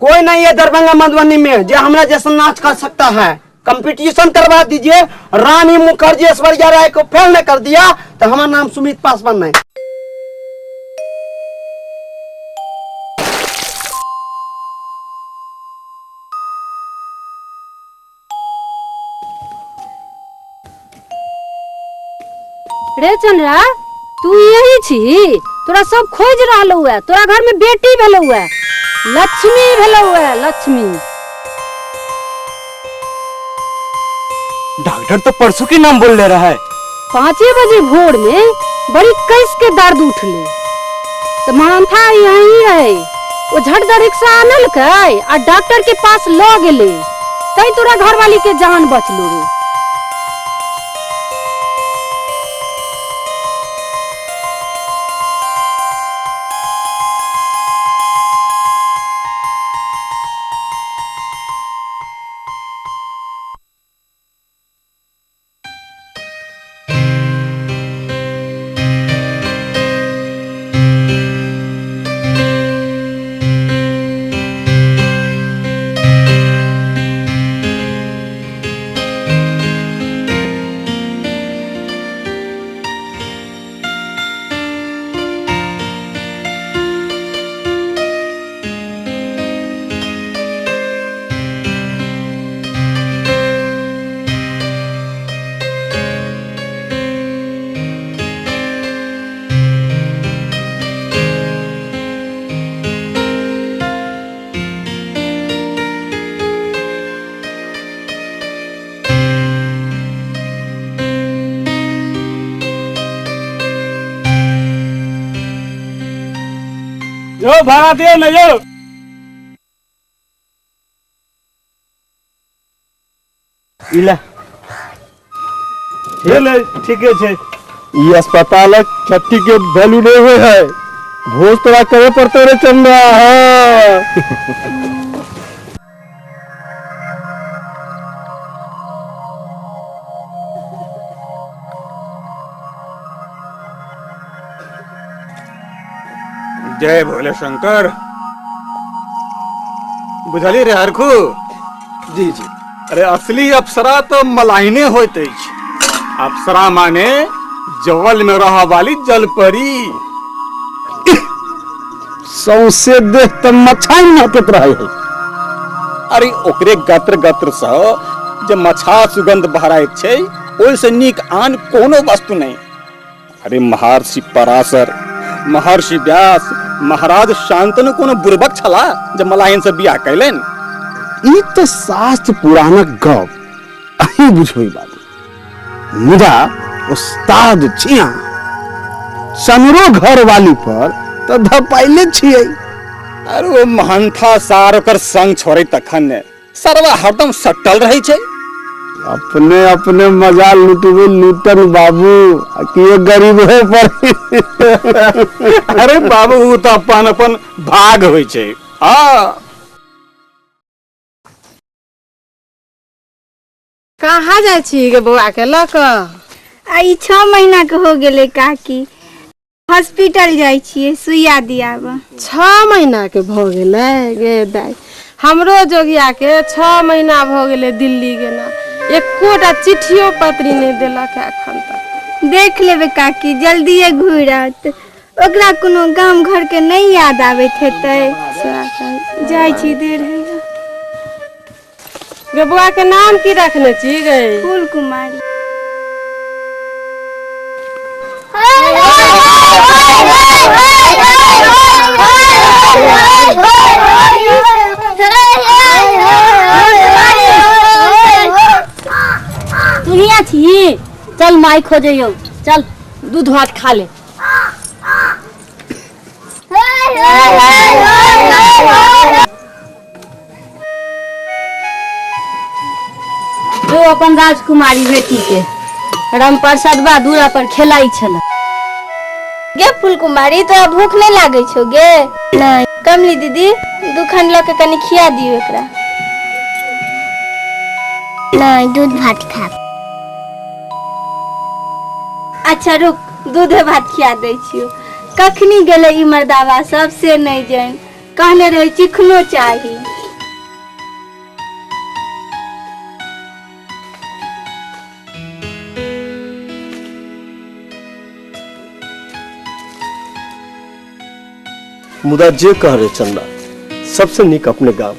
कोई नहीं है दरभंगा मधुबनी में जो हमरा जैसा नाच कर सकता है। कंपटीशन करवा दीजिए, रानी मुखर्जी ऐश्वर्या राय को फेल नहीं कर दिया तो हमारा नाम सुमित पासवान नहीं। रे चंद्रा, तू यही छी? तोरा सब खोज रहलौ है। तोरा घर में बेटी भेलौ है, लक्ष्मी भेलौ है, लक्ष्मी। डॉक्टर तो परसों के नाम बोल ले रहा है। 5 बजे भोर में बड़ी कस के दर्द उठले तो मानथा यही रहे, वो झट दर रिक्शा आनलकै आ डॉक्टर के पास ल गेले, तै तोरा घरवाली के जान बचलो रे। जो भाड़ा दियो ना यो। इला ले ठीके छे। ई अस्पतालक छट्टी के वैल्यू नहीं हुए है, भोज तोरा करे पड़ते रे चंदा। हाँ। जय भोले शंकर। बुझली रे हरखू? जी जी। अरे असली अप्सरा तो मलाइने होइत अछि। अप्सरा माने जल में रह वाली जलपरी। सौंसे देह त मछाई महकैत रहे है। अरे ओकरे गत्र गत्र सँ जे मछा सुगंध बहराइत छै, ओहिसँ नीक आन कोनो वस्तु नहि। अरे महर्षि पराशर, महर्षि व्यास, महाराज शांतनु कोनो बुड़बक छला जे मलाहिन से बियाह कैलनि? ई त शास्त्र पुराणक गप अहीं बुझबै बाबू, मुदा उस्ताद छिया सनरो घर वाली पर त धपाइले छियै। अरे ओ महंथा सार ओकर संग छोड़ै तखन ने, सरवा हरदम सटल रहै छै। अपने अपने मजा लुटबे लूटन बाबू, आ कि गरीब हो पर। अरे बाबू उ त अपन अपन भाग होइ छै। आ कहाँ जाइ छी गे बौआ के लऽ कऽ? आ ई 6 महीना के हो गेलै काकी, हॉस्पिटल जाइ छियै सुइया दियाबऽ। 6 महीना के भऽ गेलै गे दाइ? हमरो जोगिया के 6 महीना भऽ गेलै दिल्ली गेना, एकोटा चिट्ठियो पत्री नहि देलक है एखन तक। देख लेबै काकी, जल्दिए घुरि आयत। ओकरा कोनो गाम घर के नहि याद आबैत हेतै। जाइ छी, देर होइए। गे बौआ के नाम की रखने छी गे? फूल कुमारी। तू हियाँ छी? चल, माई खोजैयौ, चल दूध भात खा ले। जो अपन राजकुमारी बेटी के राम प्रसादबा दूरा पर खेलाई छल। गे फूलकुमारी, तोरा भूख नहि लागै छौ गे? नहि। कमली दीदी, दुखन लऽ के कनि खिया दियौ एकरा। नहि, दूध भात खाब। अच्छा रुक, दूधे भात खिया दै छियौ। कखनी गेलै ई मर्दाबा सब से नहि जानि, कहने रहै चिकनो चाही। मुदा जे कह रे चंदा, सबसे नीक अपने गाम।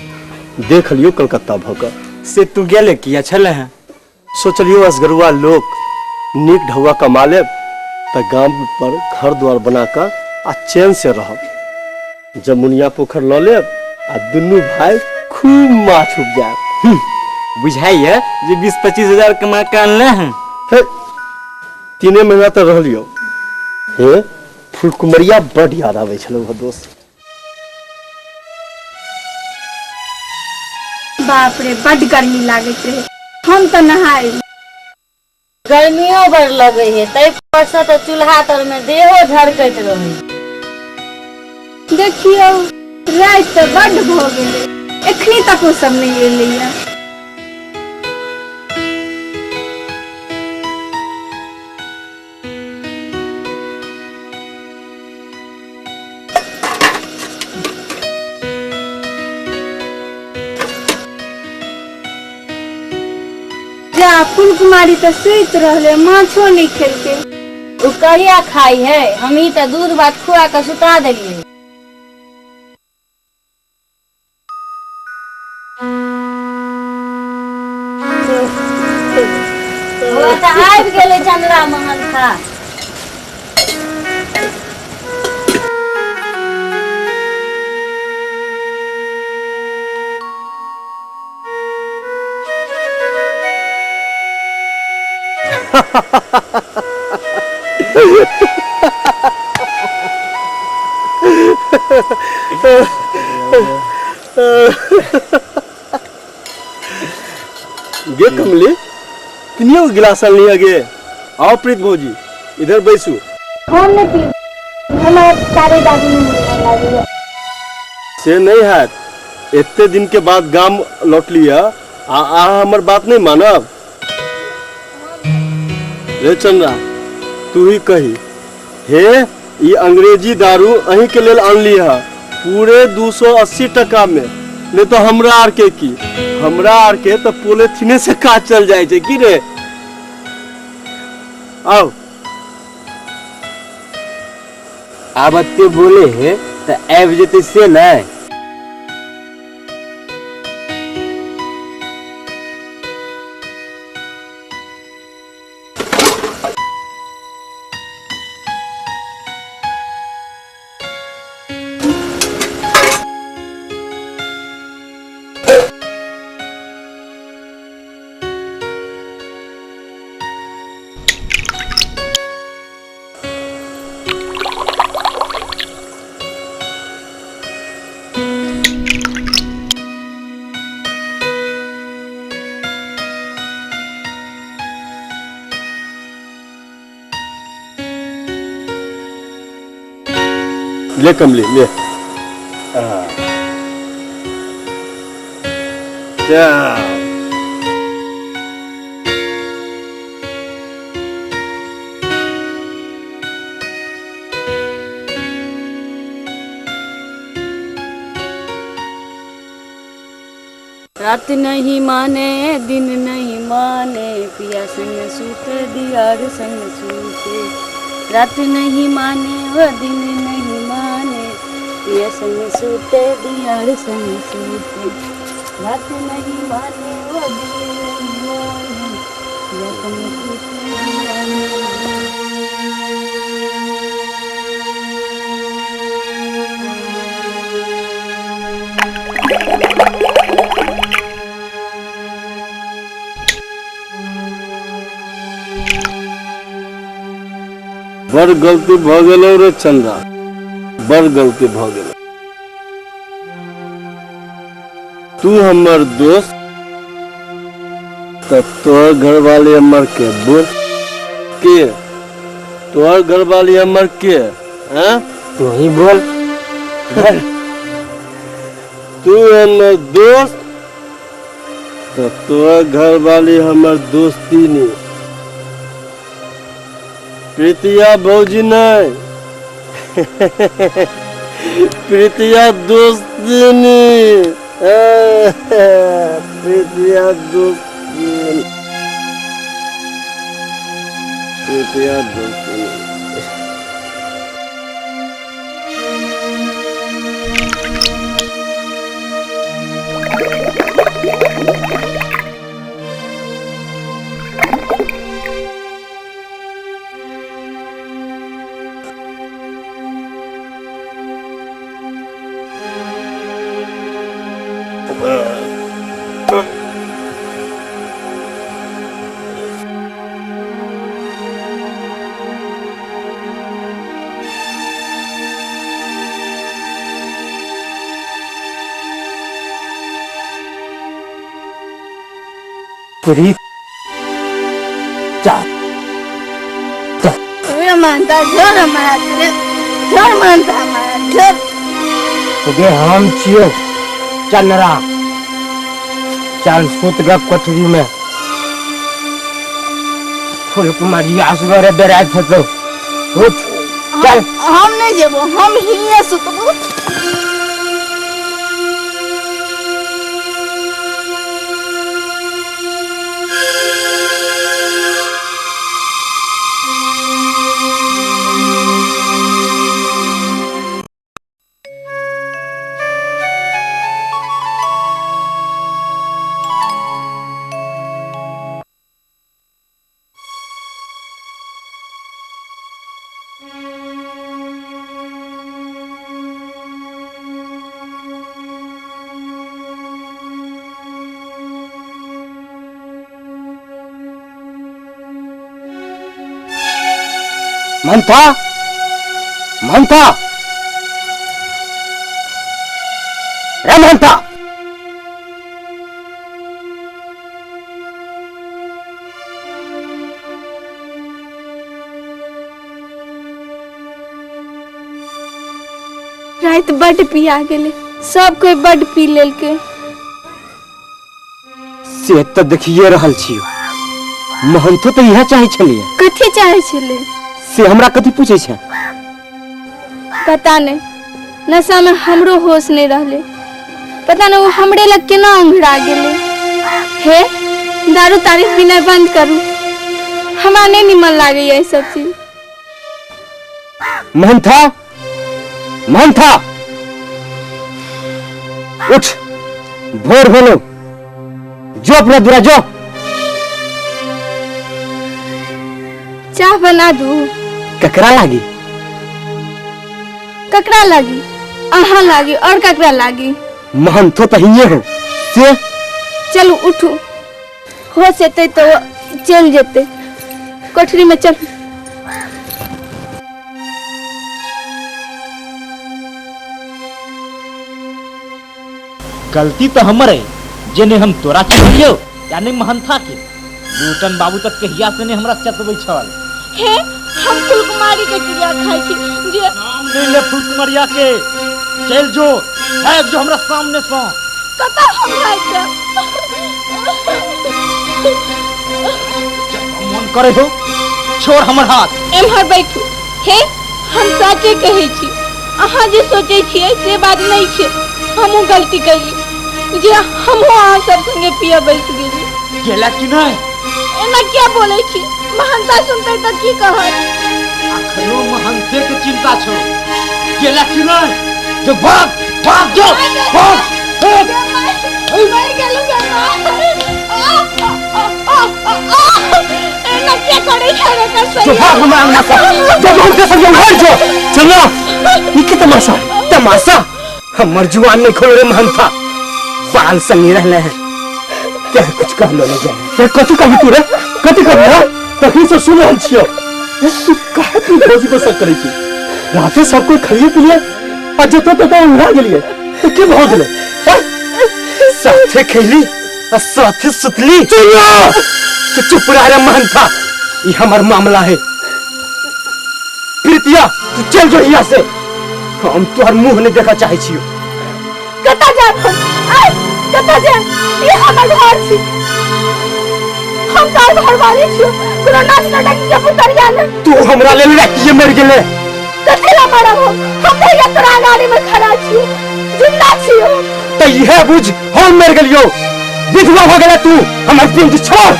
देख लियो कलकत्ता भऽ कऽ। से तू गेले किया छले हैं? सोचलियो असगरुआ लोक नीक ढौआ कमा लेब तऽ गाम पर घर द्वार बना कऽ आ चैन से रहब। जमुनिया पोखर लऽ लेब आ दुनू भाई खूब माछ उपजायब। बुझाइए जे 20-25 हजार कमा के अनले हैं। हे, 3 महीना तऽ रहलियो हे, फुलकुमरिया बड याद आबै छलौ हँ दोस्त। बाप रे, बड गर्मी लागैत रहे, हम तऽ नहाय। गर्मियो बड़ लगे है, ताहि पर से तऽ चूल्हा तर में देहो झरकैत रहे। देखियौ, राति तऽ बड भऽ गेलै, एखनी तक ओ सब नहि एलैया। जा, फूलकुमारी तऽ सुति रहलै, माछो नहि खेलकै। ओ कहिया खाई है, हम ही तऽ दूध भात खुआ कऽ सुता देलियै। ओ तऽ आबि गेलै चंद्रा महल खा। गे कमली, किनियो गिलास अनलियै गे? आओ प्रीत भौजी, इधर बैसू। हम नहि पीब, हमरा तारे दादी नहि मन लागैया। से नहीं हैत, एते दिन के बाद गाम लौटलियै आ अहाँ हमर बात नहीं मानब? रे चंद्रा, तू ही कही। हे, ई अंग्रेजी दारू अहीं के लेल अनली है पूरे 280 टका में, नहीं तो हमरा आर के की, हमरा आर के तो पोलिथीने से काज चल जाए छै की रे? आओ। आब एते बोले हे तऽ आबि जेतै से नहि? ले कमली, ले। जा। रात नहीं माने, दिन नहीं माने, पिया संग सूते दियार संग सूते। रात नहीं माने वो दिन नहीं माने, पिया संग सूते दियार संग सूते। रात नहीं माने वो दिन नहीं माने, पिया संग सूते दियार। बड़ गलती भ गेलौ रे चंदा, बड़ गलती भ गेलौ। तू हमर दोस्त त तोहर घरवाली हमर के बोल के, तोहर घरवाली हमर के हैं? तू ही बोल। तू हमर दोस्त त तोहर घरवाली हमर दोस्ती नहीं, प्रीतिया भौजी नहीं, प्रीतिया दोस्ती, प्रीतिया दोस्ती, प्रीतिया दोस्ती। मानता झोर हमारा, झोर मानता हमारा झोर। गे हम छियो चनरा, चल सुत ग कोठरी में। फूल कुमारी असगरे डराइत हेतौ, उठ चल। हम नहीं जेबो, हम हिये सुतबो। मंथा, मंथा, रे मंथा। रात बड पिया गेले, सब कोई बड पी लेलके। से त देखिए रहल छियो, महंतो त इहे चाहे छलिए। कथी चाहे छले? से हमरा कथी पूछे छे? पता नहीं, नशा में हमरो होश नहीं रहले, पता नहीं वो हमरे लग केना ओंघरा गेले। हे दारू तारीफ पीना बंद करू, हमरा नहीं निमन लागे ये सब चीज। महंथा, महंथा, उठ, भोर भेलो, जो अपना दूरा जो। चाह बना दू। ककरा लागी? ककरा लागी? अहाँ लागी और ककरा लागी? महंतो तो हिये हो से। चलू उठू, हो जेते तो चल जेते, कोठरी में चल। गलती तो हमर है जे ने हम तोरा चिन्हलियो या नहीं महंथा के। लूटन बाबू तक कहिया से ने हमरा चतबै छल। हे हम फुलकुमारी के क्रिया खाइ छी जे नाम नहीं ले फुलकुमारिया के। चल जो, भाग जो हमरा सामने से। कतऽ हम भागि जायब? मन करे हो छोड़ हमर हाथ। एम्हर बैठू। हे हम साचे कहै छी, अहाँ जे सोचै छियै से बात नहीं छै। हमहूँ गलती कैली जे हमहूँ अहाँ सब संगे पिया बैस गेली। गेला कि नहीं? एना किया बोलै छी? महानता सुनतै तऽ की कहत? अखनो महंते के चिंता छो गेला कि नहीं जो भाग भाग जो भाग मर गेलू गे एना के करे छै रे जो भाग हमरा अंगना से जो महंते संगे उघाड़ जो चलो ई के तमाशा तमाशा हमर जुआन नहीं खोल रे महंता बाल संगे रहले हैं क्या कुछ कहलो नहीं जाए कथी कहबी तू रे कथी कहबी हां तखनी से सुन रहल छियो तू काहे तू भौजी पर शक करै छी राते सब कोई खाइए पिलिए आ जतऽ ततऽ उड़ा गेलिए तो के भऽ गेलै साथे खेली आ साथे सुतली तो चुप रह रे महंता ये हमर मामला है प्रीतिया तू चल जो यहाँ से हम तोहर मुंह नहीं देखा चाहे छियो कतऽ जायब हम आय कतऽ जायब ई हमर घर छी हम तोहर घरवाली छियो कोनो नाच नाटक के पुतरिया ने तू हमरा लेल रातिये मर गेले कथी ला मरब हम तऽ यहाँ तोरा गाड़ी में खड़ा छियो जिंदा छियो तो यह बुझ हम मर गेलियो विधवा हो गेले तू हमर पिंड छोड़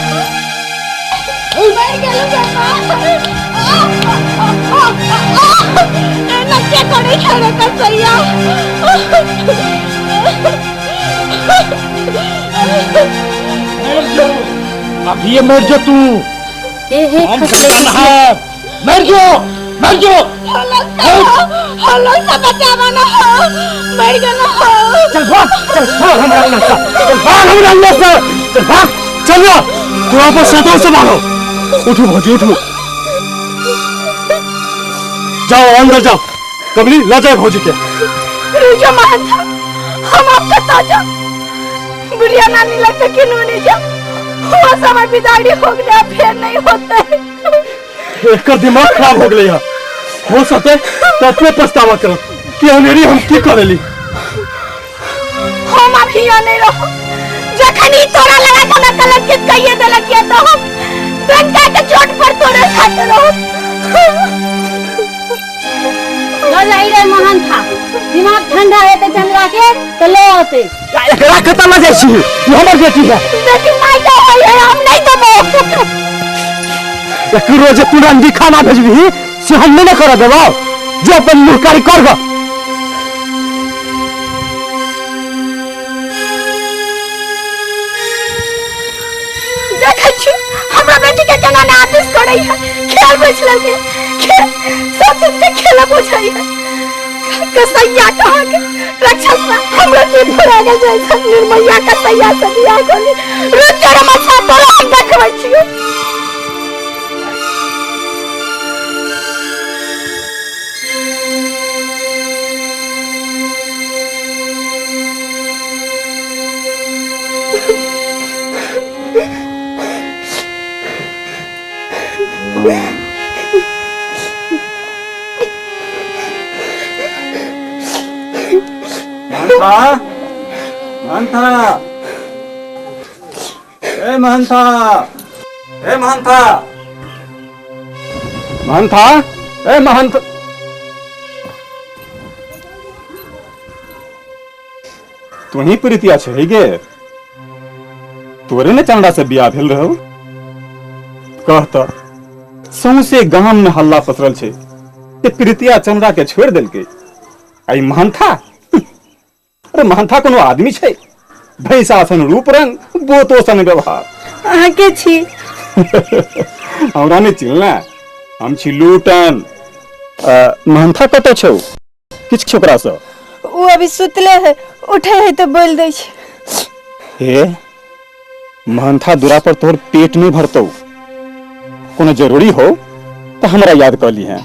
मर गेलू गे एना के करे छै रे कसैया मर जो अभी ये मर जो तू हे हे हम खसले जिंदा है मर जो मर जो हलो सब बचावा ना हो मर गेलो हो चल भाग चल भाग हमरा अंगना से चल भाग हमरा अंगना से चल भाग चलो तू आपस सतो से मारो उठो भौजी उठो जाओ अंदर जाओ कमली ला जाए भौजी के रुजो महंता हम आपका ताजा बुढ़िया नानी लगता कि नहीं जा हुआ समय बिदाड़ी हो गया फिर नहीं होता है एकर दिमाग खराब हो गेलै हो सके तो अपने पछतावा करो कि अनेरी हम की करेली हम अभी यहाँ नहीं रहो जखन ही तोरा लगा के ना कलंकित कहिए देलक या तो हम डंडा के चोट पर तोरे साथ रहो लऽ जाइ रे मोहन था दिमाग ठंडा हेतै चंद्रा के तऽ लऽ औतै एकरा कतऽ लऽ जाइ छी ई हमर बेटी है लेकिन माय के होय है हम नहीं देबो एकरो जे तू रंडी खाना भेजबही से हम नहीं करऽ देबौ जो अपन मुहकारी कर गऽ देखै छी हमरा बेटी के केना ने आतिश करै है खेल बुझल के खेल सब चीज के खेल बुझै है कसैया कहाँ के राक्षस हमरा की फुरा गेल जाइ छै निर्मैया कसैया से बियाह करी रुक कर मछा तोरा हम देखबै छियौ महंता महंता ए महंता ए महंता महंता ए महंत तू ही प्रीतिया छै गे तोरे ने चंदा से बियाह भेल रहौ कह तऽ सौंसे गाम में हल्ला पसरल छै जे प्रीतिया चंदा के छोड़ि देलकै आ ई महंथा अरे महंथा कोनो आदमी छै भैंसा सन रूप रंग बोतो सन व्यवहार अहाँ के छी हमरा नहि चिन्हला हम छी लूटन महंथा कतऽ छौ किछु छौ ओकरासँ ओ अभी सुतले है उठे है तो बोल दै छै हे महंथा दूरा पर तोहर पेट नहीं भरतौ कोनो जरूरी हो तो हमरा याद कर ली है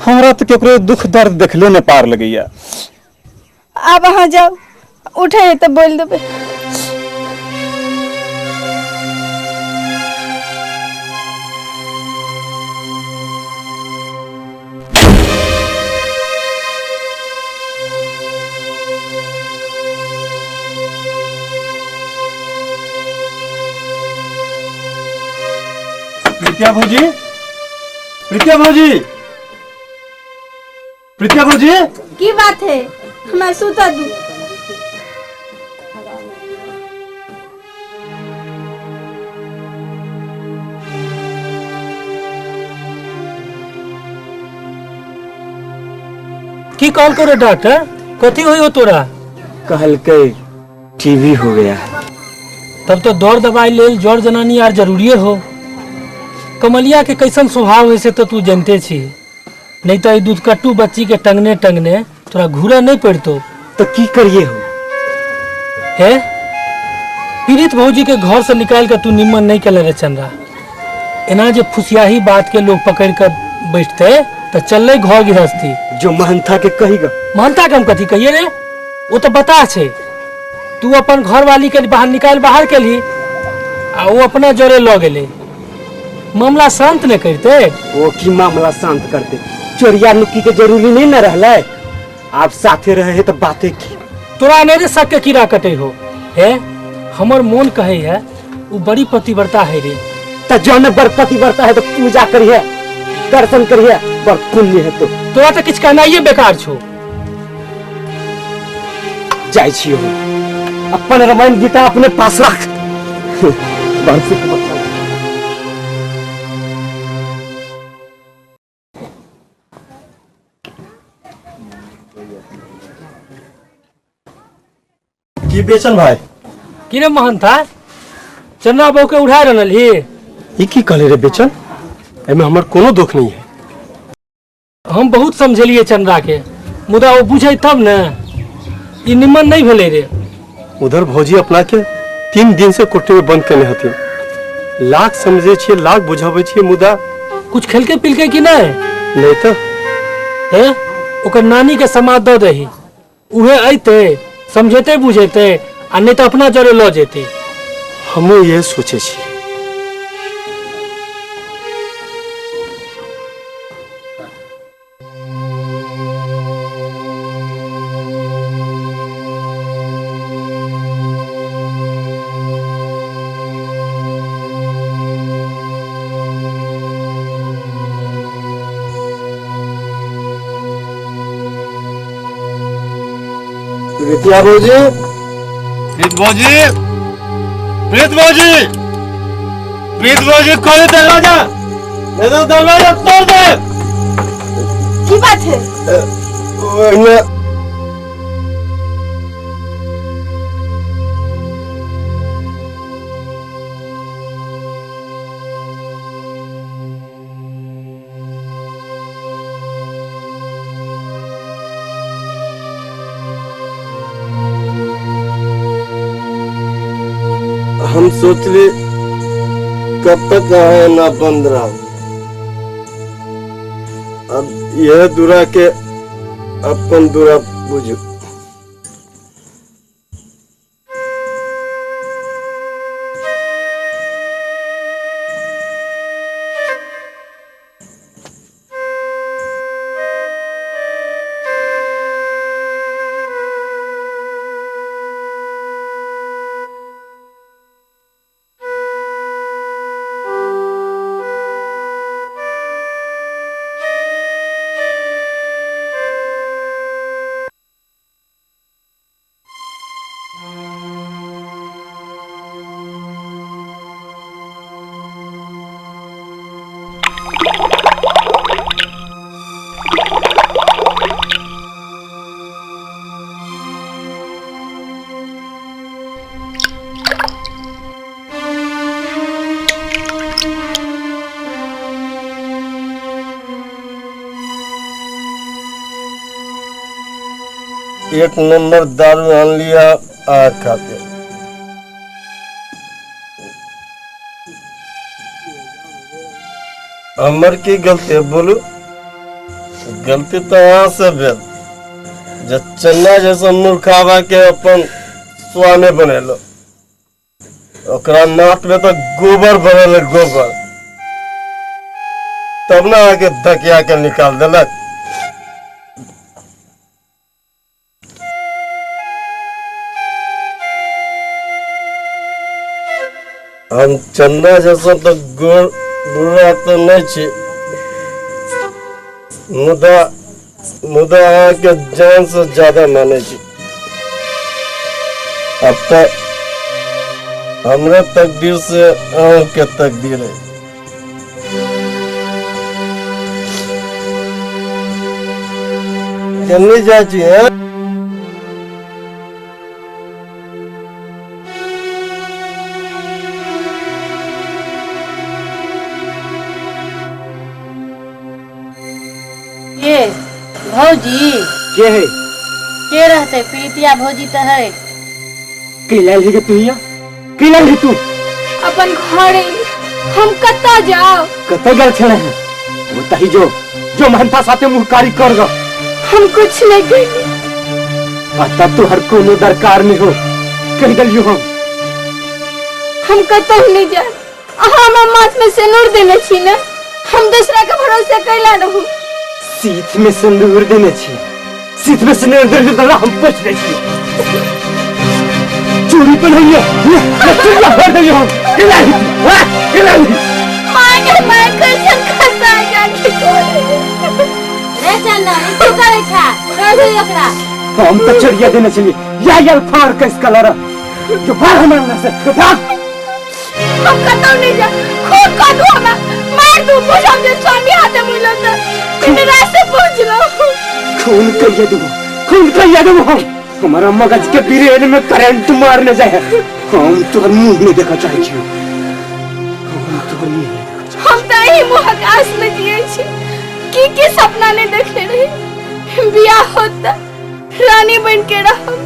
हमरा तो केकरो दुख दर्द देखले ने पार लगैया आब अहाँ जाउ उठे है तो बोल देबै प्रीतिया भौजी प्रीतिया भौजी प्रीतिया भौजी की बात है हमरा सुतऽ दू की कहलको रे डॉक्टर कथी होई हो तोरा कहलकै टीबी हो गया। तब तो दौड़ दवाई लेल जर जनानी यार जरूरिये हो। कमलिया के कैसन स्वभाव है से तो तू जानते छी, नहीं तो ई दूधकट्टू बच्ची के टंगने टंगने तोरा घूरा नहीं पड़तो। तो की करिए हो? हे पीड़ित भौजी के घर से निकाल के तू निमन नहीं कले रे चंद्रा। एना जे फुसियाही बात के लोग पकड़ कर बैठते तो चलले घर गृहस्थी। जो महंथा के कहीगा। महंथा के हम कथी कहिए रे, वो तो बता छे। तू अपन घर वाली के बाहर निकाल बाहर के ली आ वो अपना जरे ल गेले। मामला शांत नहीं करते। वो की मामला शांत करते, चोरिया नुक्की के जरूरी नहीं न रहले। आप साथे रहे है तो बातें की। तोरा अनेरे शक के कीड़ा कटे हो। हे हमर मोन कहे है वो बड़ी पतिव्रता है रे। तो जौन बड़ पतिव्रता है तो पूजा करिए, दर्शन करिए, बड़ पुण्य है। तो तोरा तो किछ कहना ही बेकार छो। जाय छियो अपन रामायण गीता अपने पास रख। बड़ सुख बचल। की बेचन भाई? की रे महंथा, चन्ना बहू के उठा रहल ही। ई की कहले रे बेचन, एमे हमर कोनो दोख नहीं है। हम बहुत समझेलिए चंद्रा के, मुदा वो बुझे तब ने। ई निमन नहीं भेले रे। उधर भौजी अपना के 3 दिन से कोठरी में बंद केने हथिन। लाख समझे छिए, लाख बुझावे छिए, मुदा कुछ खेलके पिलके कि नहीं? नहीं तो। हे ओकर नानी के समाद दऽ दही, उहे अइते समझेते बुझेते आ नहीं तो अपना जरे ल जेते। हमहूँ ये सोचे छी। प्रीतिया भौजी, प्रीत भौजी, प्रीत भौजी, प्रीत भौजी, खोले दरवाजा, नहीं तो दरवाजा तोड़ दे। की बात है? हम सोचले कब तक आए ना बंद रहा। अब यह दूरा के अपन दूरा बुझू। एक नंबर दारू आन लिया आ खाते। हमर की गलती है बोलू? गलती तो यहाँ से भेल जे चन्ना जैसा मूर्खावा के अपन स्वामी बनेलो। ओकरा नाक में तो गोबर भरल, गोबर तब ना आके धकिया के निकाल देलक। हम चन्ना जैसा तो गोर बुरा तो नहीं छी, मुदा मुदा अहाँके जान से ज्यादा मानै छी। अब तो हमरे तकदीर से अहाँके तकदीर है। केने जाइ छी हैं? के भौजी? के है? के रहते, प्रीतिया भौजी तो है। के लाल है तू यहाँ? के लाल है तू? अपन घरे हम कतऽ जाओ? कतऽ गेल छले है? वो तही जो जो महंता साथे मुहकारी कर गो। हम कुछ नहीं कहली। आ तब तो हर कोनो दरकार नहीं हो, कह दिलियो हम। हम कतौ नहीं जाए। अहाँ हमरा माथ में सिंदूर देने छी ने, हम दूसरा के भरोसे कैला रहू? सीथ में सिंदूर देने छी, सीथ में सिंदूर देने छी हम पूछ ले छी। चूड़ी पहनइयो, चूड़िया फोड़ दिलियो हम। के लाल है तू? हाँ, के लाल है? माय के माय कैसन खसा जाके कोरे। रे चंदन, ई की करै छा? छोड़ दे ओकरा। हम तो चढ़िया देने चलिए या यार फाड़ कैस कलर जो भाग हमारे ना से जो भाग। हम कतौ नहीं जा, खून कर दू हमरा, मार दू, बुझ हम जे स्वामी हाथे मुइलो त दिन रात से पूछ लो। खून कहिया दूँ, खून कहिया दूँ हम। हमारा मगज के ब्रेन में करंट मारने जाए। हम तोहर मुंह नहीं देखा चाहे छी, हम तोहर मुंह नहीं देखा चाहे। हम त एही मुहक आस में जिए छी। की की सपना नहीं देखले रही। बियाह होता रानी बन के रहब,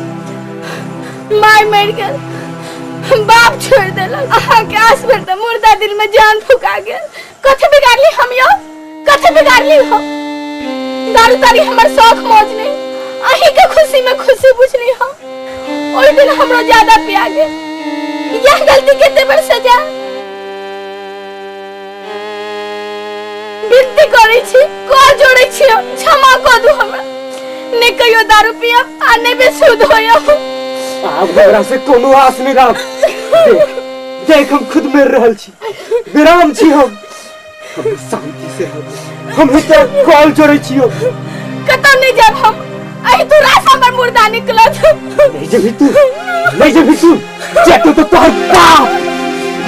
माय मर गेल, बाप छोड़ देलक, अहाँ के आस भर त मुर्दा दिल में जान फुका गेल। कथी बिगाड़ली हम यो? कथी बिगाड़ली हम? दारू तारी हमर शौक मौज नहीं, अहीं के खुशी में खुशी बुझली हम। ओहि दिन हमरो ज्यादा पिया गेल। यह गलती के देबर सजा। विनती करै छी, कर जोड़ै छी, क्षमा कऽ दू हमरा। ने कहियो दारू पियब आ ने बेसुध होयब। आब हमरा से कोनो आस नहीं राख। देख देख हम खुद मर रहल छी, विराम छी हम। हम शांति से हम तो कॉल जोड़ै छियो। कतौ नहीं जाब हम, अही तू रास हमर मुर्दा निकलत। नहीं जेबही तू, नहीं जेबही तू। जेतौ तो तोहर बाप,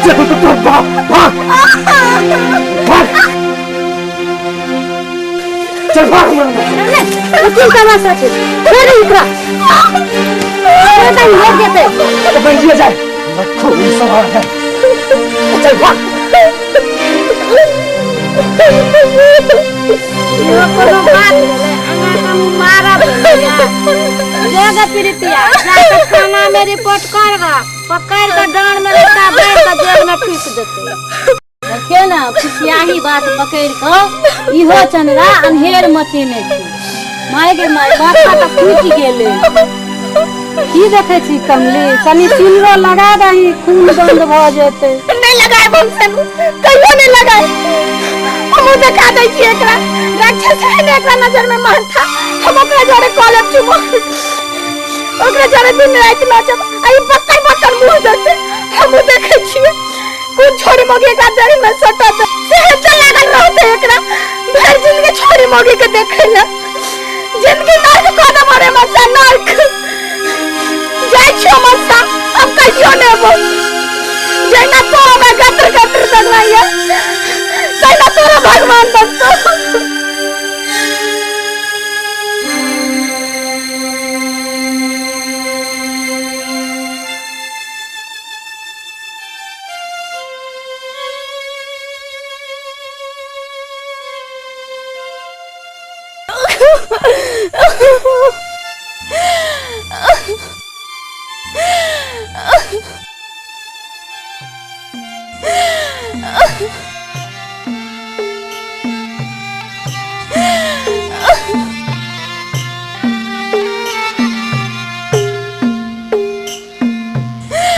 जेतौ तो तोहर बाप। भाग भाग चल भाग हमरा। की तमाशा छै? छोड़ दे एकरा। छोड़ दे, मर जेतै। तो बन जाए खून सवार है। चल भाग। इहो कोनो बात भेलै? अहाँ के हम मारब जो गे प्रीतिया, जा के थाना में रिपोर्ट कर ग, पकड़ के डांड में रस्सा बांधि के जेल में ठूस देतै। देखियौ ने फुसियाही बात पकड़ कऽ इहो चंद्रा अन्हेर मचेने छै। माय गे माय, माथा तऽ फूटि गेलै। की देखै छी कमली? कनि सिन्दूरो लगा दही, खून बंद भऽ जेतै। नहीं लगाएब हम सिन्दूर, कहियो नहीं लगाएब। हमहूँ देखा दै छियै एकरा, राक्षस है ने एकरा नजर में महंथा। हम ओकरा जरे कऽ लेब चुमो, ओकरा जरे दिन राति नाचब, आ ई बक्कर बक्कर मुँह देतै। हमहूँ देखै छियै कोन छोरी मौगी एकरा जरी में सटत, सेहे चल लागल रहतै एकरा भरि जिंदगी छोरी मौगी के देखै लए। जिंदगी नर्क कऽ देबो रे मस्सा, नर्क। जाइ छियौ मस्सा, अब कहियो ने एबो। जहिना तू हमरा गत्र गत्र दगनाइया तहिना तोरा भगवान दगतौ।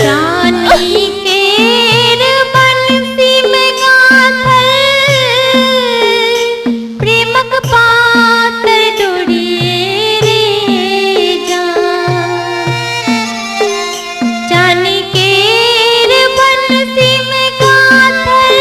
चानी केर बंसी में गाथल प्रेमक पातर डोरी रे जान। चानी केर बंसी में गाथल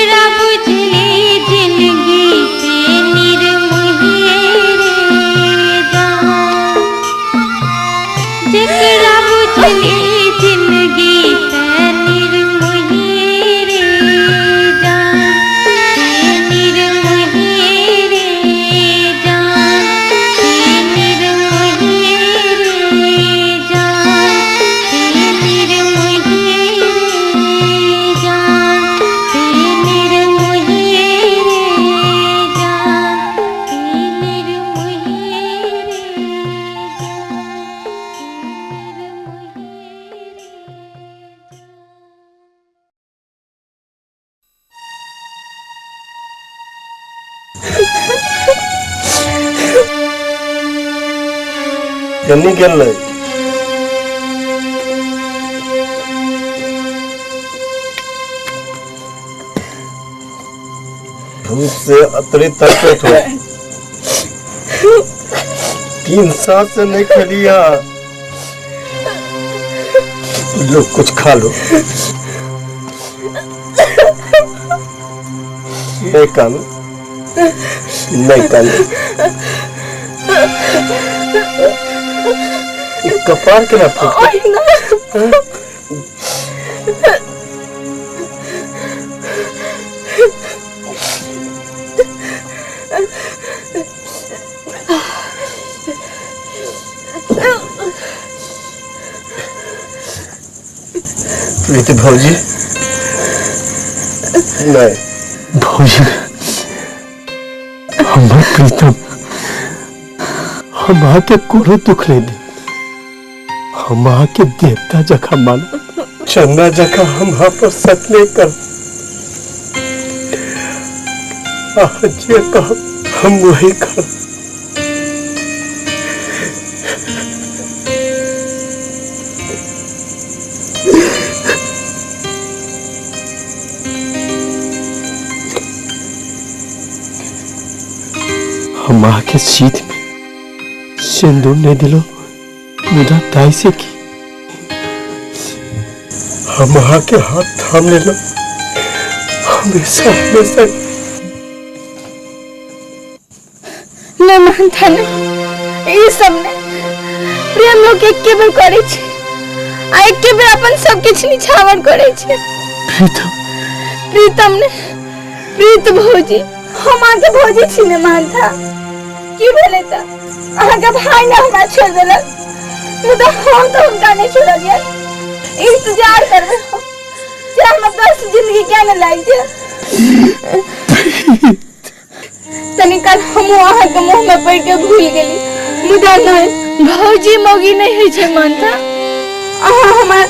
जेकरा बुझली जिंदगी से निर्मोहिए रे जान, जेकरा बुझली जिंदगी से निर्मोहिए रे जान, से निर्मोहिए रे जान, से निर्मोहिए रे जान, से निर्मोहिए रे जान, से निर्मोहिए रे जान, से निर्मोहिए रे केनी गेलै? धूप से अतरी तड़पत हो। 3 साल से नहीं खलिया। लो कुछ खा लो। नहीं कानू, नहीं कानू। कपार के ना फूट। प्रीति भौजी नहीं, भौजी हमर प्रीतम, हम अहाँके कोनो दुख नहीं दे। हम अहाँके देवता जकाँ मानब। चंदा जकाँ हम अहाँ पर शक नहीं कर। अहाँ जे कहब हम वही करब। हम अहाँके शीत में सिंदूर नहीं दिलो, मुदा ताई से की हम अहाँ के हाथ थाम लेलो हमेशा हमेशा। नहीं मानता नहीं, ई सब ने प्रेम लोग एके बेर करे छे आ एके बेर अपन सब किछु निछावर करे छे। प्रीतम, प्रीतम ने प्रीत भौजी, हम अहाँके भौजी छी ने मानता। की भेलै त अहाँके भाई ने हमरा छोड़ि देलक, मुदा हम तो हुनका नहीं छोड़लियै। इंतजार करबै हम जे हमर 10 जिंदगी क्या ने लागि जाए। तनी काल हमहूँ अहाँके मुँह में पड़ि के भूल गेली, मुदा नहीं, भौजी मौगी नहीं होइ छै मानता। अहाँ हमर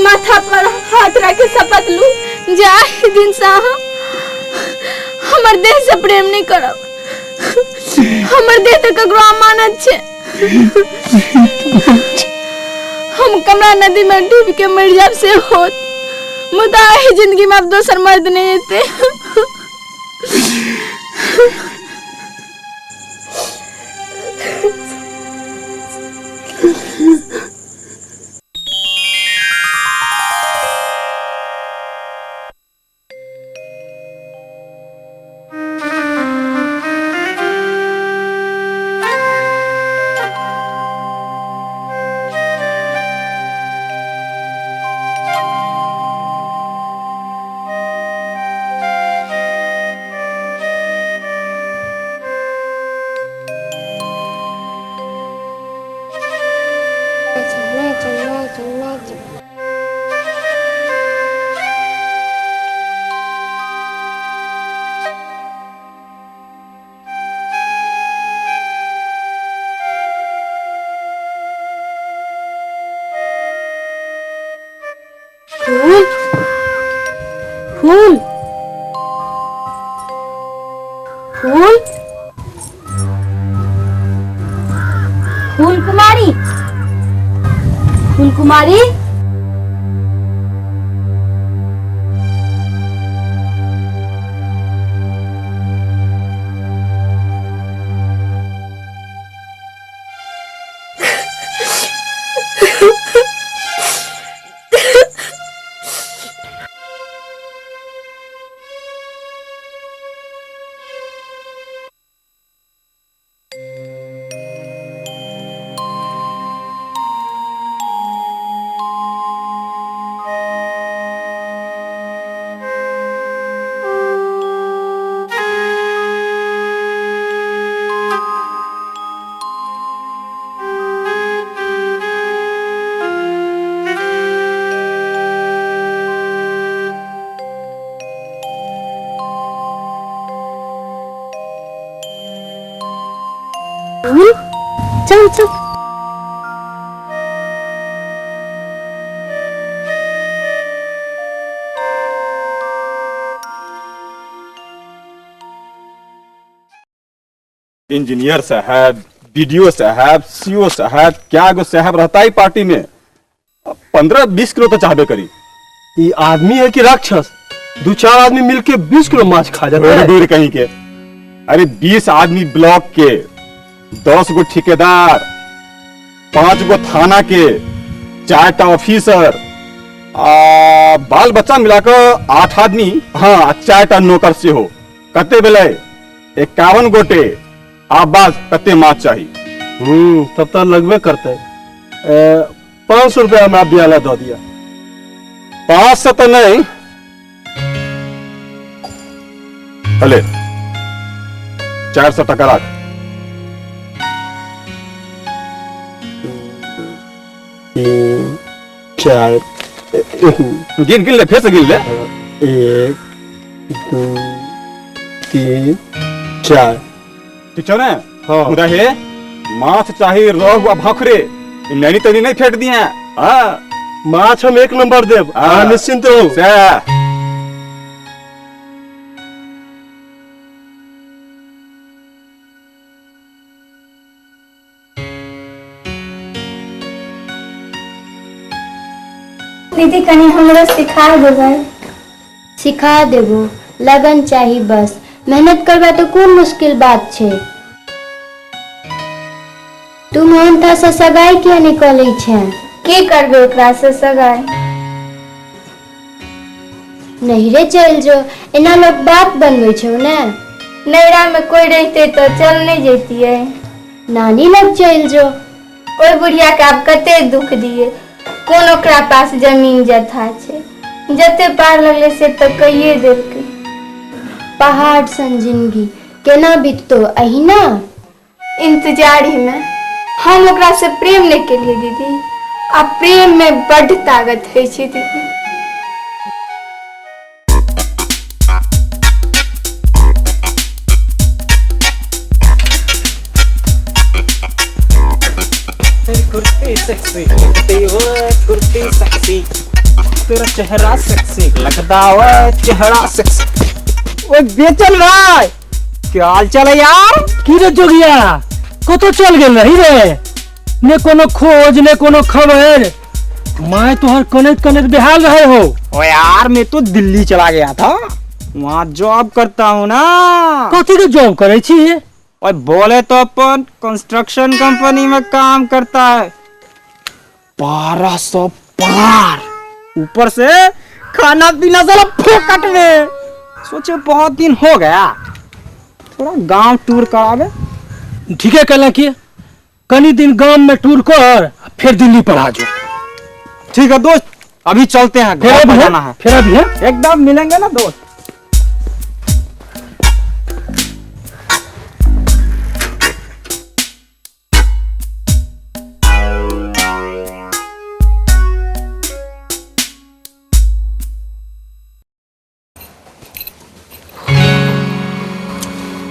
माथा पर हाथ राखि शपथ लू जे आइ दिन से अहाँ हमर देह से प्रेम नहीं करब। हमर देह तऽ ककरो अमानत छै। हम कमला नदी में डूब के मर जाब से होत, मुदा एहि जिंदगी में अब दोसर मर्द नहीं एते। फूल, फूल, फूल, फूल कुमारी, फूल कुमारी। चल चल। इंजीनियर साहब, बीडीओ साहब, सीओ साहब, क्या गो साहब रहता है पार्टी में। 15-20 किलो तो चाहबे करी। ये आदमी है कि राक्षस? दो चार आदमी मिलके 20 किलो माछ खा जाते हैं। दूर कहीं के। अरे 20 आदमी ब्लॉक के, 10 गो ठेकेदार, 5 गो थाना के, 4 टा ऑफिसर, बाल बच्चा मिलाकर 8 आदमी, हाँ 4 टा नौकर से हो। कते भेलै? 51 गोटे। आ बाज कते माछ चाही? तब तो लगबे करते। 500 रुपया हमरा बियाला दऽ दिया। 500 तो नहीं, अले 400 टका राख। 3 4 गिन गिन ले, फिर से गिन ले। 1 2 3 4। ठीक छौ ने? हाँ। मुदा हे माछ चाही रोहु आ भाखरे, नैनी तनी नहीं फेंट दिए। हाँ माछ हम 1 नंबर देब, अहाँ निश्चिंत रहू। सैह। दीदी कनी हमरो सिखा देबै। सिखा देबो, लगन चाही बस। मेहनत करबा तो कोन मुश्किल बात छै। तू मोहनता से सगाई किया नहीं कऽ लै छै? की करबै ओकरा से सगाई? नैहरे चलि जो, एना लोग बात बनबै छौ ने। नैहरा में कोई रहते तो चल नहीं जैतियै। नानी लग चलि जो। ओहि बुढ़िया के आब कते दुख दिए, कोन ओकरा पास जमीन जथा छै, जते पार लगले से तऽ कहिए देलकै। पहाड़ सन जिंदगी केना बीततो अहिना? इंतजार ही में हम ओकरा से प्रेम नहीं केलिए दीदी, आ प्रेम में बड्ड ताकत होइ छै दीदी। कुर्ती सेक्सी लगती हो, कुर्ती सेक्सी, तेरा चेहरा सेक्सी लगता हो, चेहरा सेक्सी। ओए बेचन भाई, क्या हाल चाल है यार? की रे जोगिया, कतो चल गेल रही रे? ने कोनो खोज ने कोनो खबर, मैं तोहर कनैत कनैत बेहाल रहे हो। ओ यार मैं तो दिल्ली चला गया था, वहाँ जॉब करता हूँ ना। कथी के जॉब करे छी? और बोले तो अपन कंस्ट्रक्शन कंपनी में काम करता है। 1200 पगार, ऊपर से खाना पीना साला फोकट में। सोचे बहुत दिन हो गया, थोड़ा गांव टूर करावे। ठीक है कहला कि कनी दिन गांव में टूर कर फिर दिल्ली पर आ जाओ। ठीक है दोस्त, अभी चलते हैं, फिर घर अभी पर है? जाना है। फिर अभी है? एकदम मिलेंगे ना दोस्त।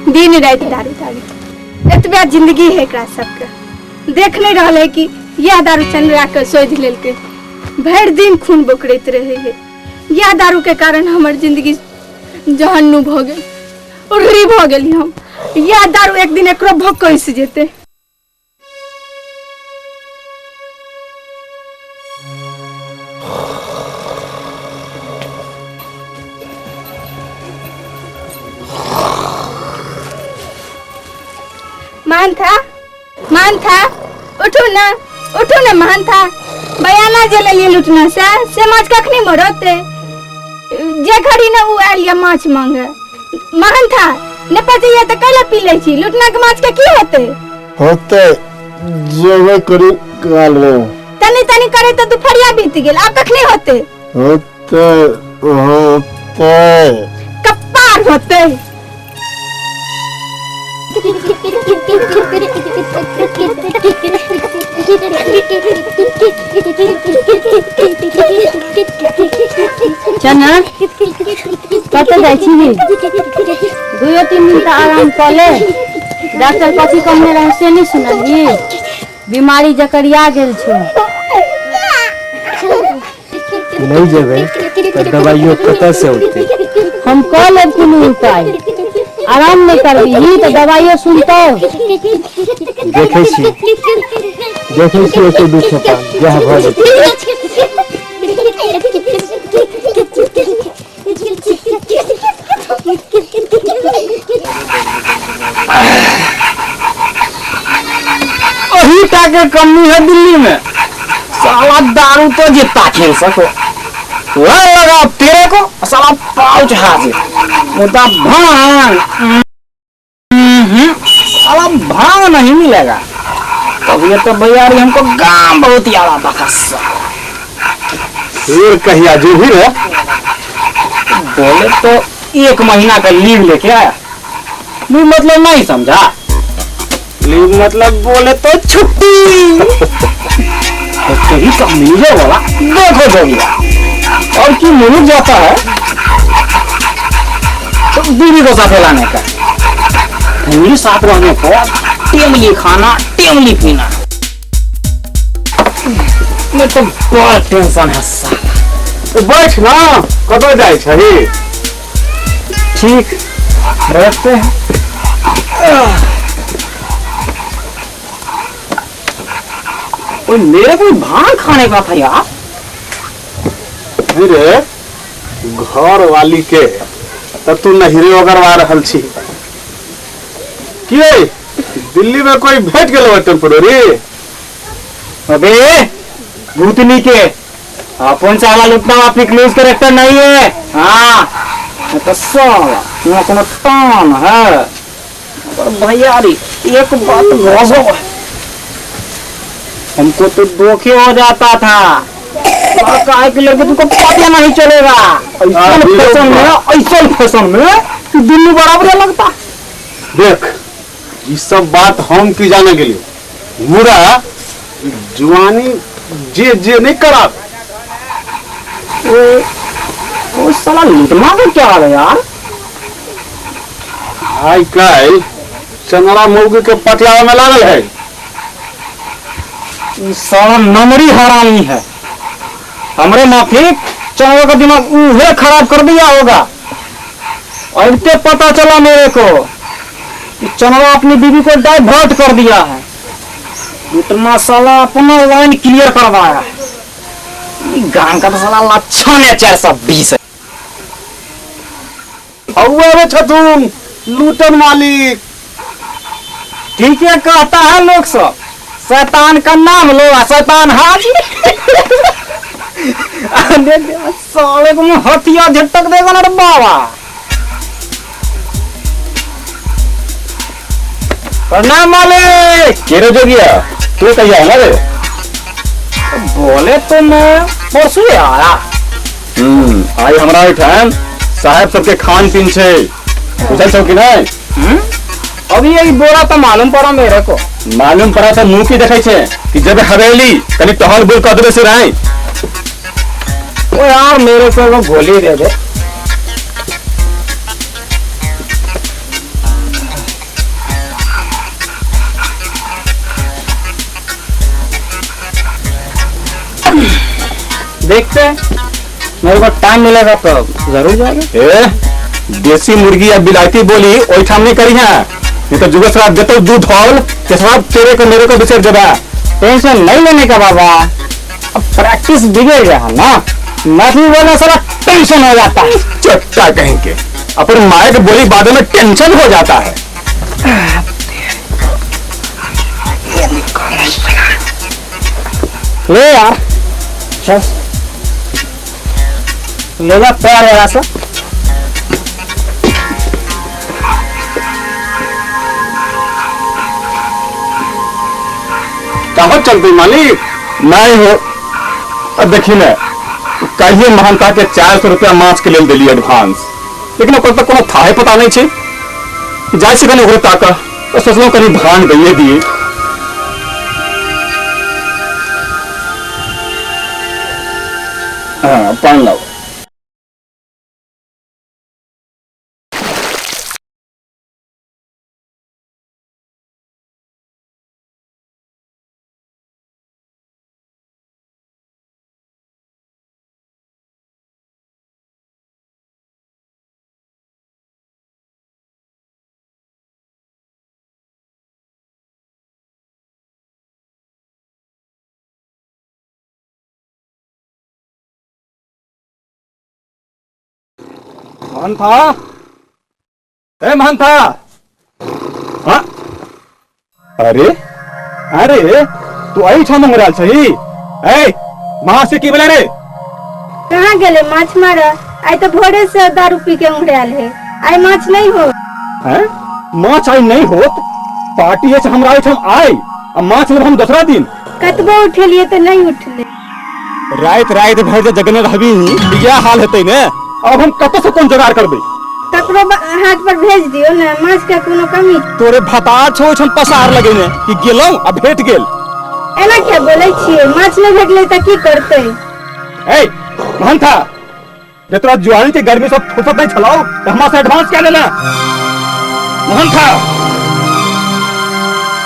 दिन राति दारू दारू, एतबे जिंदगी है एकरा सबके। देख नहीं रहल है कि यह दारू चंद्रा के सोधि लेलकै, भरि दिन खून बोकरैत रहे है। यह दारू के कारण हमर जिंदगी जहन्नु भऽ गेल, उर्री भऽ गेली हम। यह दारू एक दिन एकरो भोकसि जेतै। महंथा, महंथा, उठू ना, उठू ना महंथा। बयाना जे लेलियै लुटना से माछ कखनी मरतै? जे घड़ी ने उ आयल ये माछ मांगे। महंथा ने पचैया तऽ कैला पी लै छी? लुटना के माछ के की होतै? होतै जेबे करी काल में। तनी तनी करे तऽ दुपहरिया बीत गेल, आब कखनी होतै? होतै होतै कप्पार होतै। चना कतऽ जाइ छी? 2-3 दिन तऽ आराम कऽ ले। डॉक्टर कथी कहने रहौ से नहि सुनलही? बीमारी जकरिया गेल छौ। नहीं जेबै तऽ दवाइयो कतऽ से औतै? हम कऽ लेब कोनो उपाय। आराम नहि करबही तऽ दवाइयो सुनतौ। देखै छी, देखै छी एके दू खेपा जएह भऽ जेतै। अही टा के कमी है दिल्ली में, साला दारू तो जितना खेल सको वह लगा तेरे को साला पाउच हाजिर, मुद्दा भांग साला भांग नहीं मिलेगा। तब ये तो भैया हमको गाम बहुत याद आता था। फिर कहिया जेबही रे? बोले तो 1 महीना का लीव लेके आया। लीव मतलब नहीं समझा, लीव मतलब बोले तो छुट्टी। तो ही कम मिले वाला देखो जोगिया और की मुलुक जाता है तो बीवी को साथ लाने का, फैमिली साथ रहने को टेमली खाना टेमली पीना। मैं तो बहुत टेंशन है साला। तो बैठ ना, कतऽ जाइ छही? ठीक बैठते हैं। ओए मेरे को भांग खाने का था यार। रे घर वाली के त तू नहिरे ओगरवा रहल छी की? दिल्ली में कोई भेट गेलो टेम्पोररी? अबे भूतनी के अपन साला लुटना अपनी क्लोज करेक्टर नहीं है। हाँ तो साला यहाँ कोनो तान है। पर भैया रे एक बात गजब है, हमको तो धोखे हो जाता था। काहे के लड़के तुमको पता नहीं चलेगा। ऐसा फैशन में, ऐसा फैशन में कि दिल्ली बराबर लगता। देख ये सब बात हम की जाने के लिए मुरा जुआनी जे जे नहीं करा। वो साला लुटना तो क्या है यार? आई काल चंगड़ा मौगी के पटियावा में लागल है। ई साला नमरी हरामी है। हमरे माफिक चंगड़ा का दिमाग उहे खराब कर दिया होगा। और इतने पता चला मेरे को कि चंगड़ा अपनी बीवी को डाइवर्ट कर दिया है। इतना साला अपना लाइन क्लियर करवाया है। गांव का तो साला लक्षण है 420 है। औ छथुन लूटन मालिक। ठीक है कहता है लोग सब, शैतान का नाम लो शैतान हाजिर। अरे साले को हथिया झटक देगा ना रे बाबा। प्रणाम मालिक। केरो जोगिया तू कहिया आया रे? बोले तो मैं परसों आया। आई हमरा ओहिठाम साहेब सबके खान पीन छे, बुझल छौ कि नहीं? अभी यही बोरा तो मालूम पड़ा मेरे को। मालूम पड़ा तो मुंह की देखे छे कि जब हवेली कनी टहल बुल कर देबे से राई। ओ यार मेरे को वो गोली दे दे। देखते हैं मेरे को टाइम मिलेगा तो जरूर जाएगा। ए देसी मुर्गी या बिलायती बोली ओहिठाम नहीं करी है, नहीं तो जुगस रात जतो दूध हॉल के सब तेरे को मेरे को बिसर जबा। टेंशन नहीं लेने का बाबा, अब प्रैक्टिस बिगड़ गया ना, मैथिली बोलना सारा टेंशन हो जाता है। चट्टा कहीं के अपन माए के बोली बाद में टेंशन हो जाता है। ले यार चल ले जा पैर जरा सा। कहाँ चलते मालिक? नहीं हो अब देखी ना कहिए महंता के 400 रुपया मास के लेल दिली एडवांस, लेकिन ओकर तक कोनो थाहे पता नहीं छे। जाइ छी कनी ओकरे ताका तो सोचलहुँ कनी भांग दैये दिए। हाँ पान लाओ। महंथा, ए महंथा। हाँ? अरे अरे तू एहिठाम मंगराल छही? ए माँ से की भेलै रे? कहाँ गेले माछ मार? आइ तो भोरे से दारू पी के उंघरायल है, आइ माछ नहीं हो। हैं? माछ आइ नहीं होत? पार्टी अछि हमरा एहिठाम आइ आ माछ लेब हम दोसरा दिन। कतबो उठेलिए तो नहीं उठले। राति राति भरि जे जगने रहबी इएह हाल हेतै ने। अब हम कतऽ से कोन जोगाड़ करबै? ककरो हाथ पर भेज दियो ने, माछ के कोनो कमी। तोरे भतार छौ ओहिठाम पसार लगेने कि गेलहुँ आ भेट गेल। एना किया बोलै छियै? माछ नहीं भेटलै तऽ की करतै? ए महंथा, जे तोरा जुआनी के गर्मी सब फुर्सत नहीं छलौ तऽ हमरा से एडवांस क्या लेला? महंथा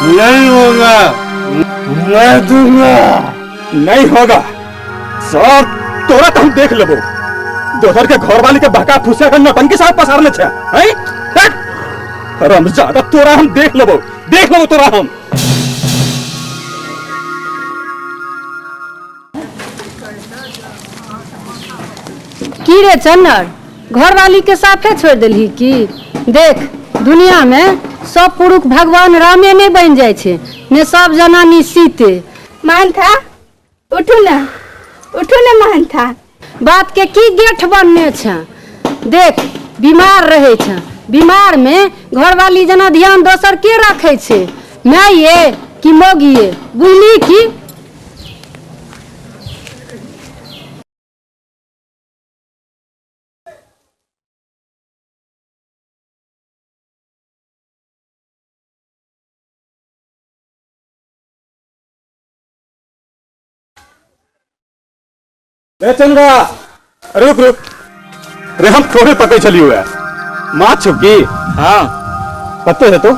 नहीं होगा, मैं दूंगा। नहीं होगा सर, तोरा तो हम देख लेबो। दोसर के घर वाली के बहका फुसिया के नौटंकी साथ पसारने छे हैं? हरामजादा, तोरा हम देख लेबो, देख लेबो तोरा हम। की रे चन्नर, घरवाली के साफे छोड़ देलही की? देख दुनिया में सब पुरुष भगवान रामे नहीं बन जाए छे, ने सब जनानी सीते। महंथा उठू ना, उठू ना महंथा। बात के की गेठ बनने छे? देख बीमार रहे छे, बीमार में घरवाली जना ध्यान दोसर के रखे छे, माये कि मौगिए, बुझली की? रे चंद्रा, रुक रुक रे, हम थोड़े पते चली हुआ है माछ छुपकी। हाँ पते है तो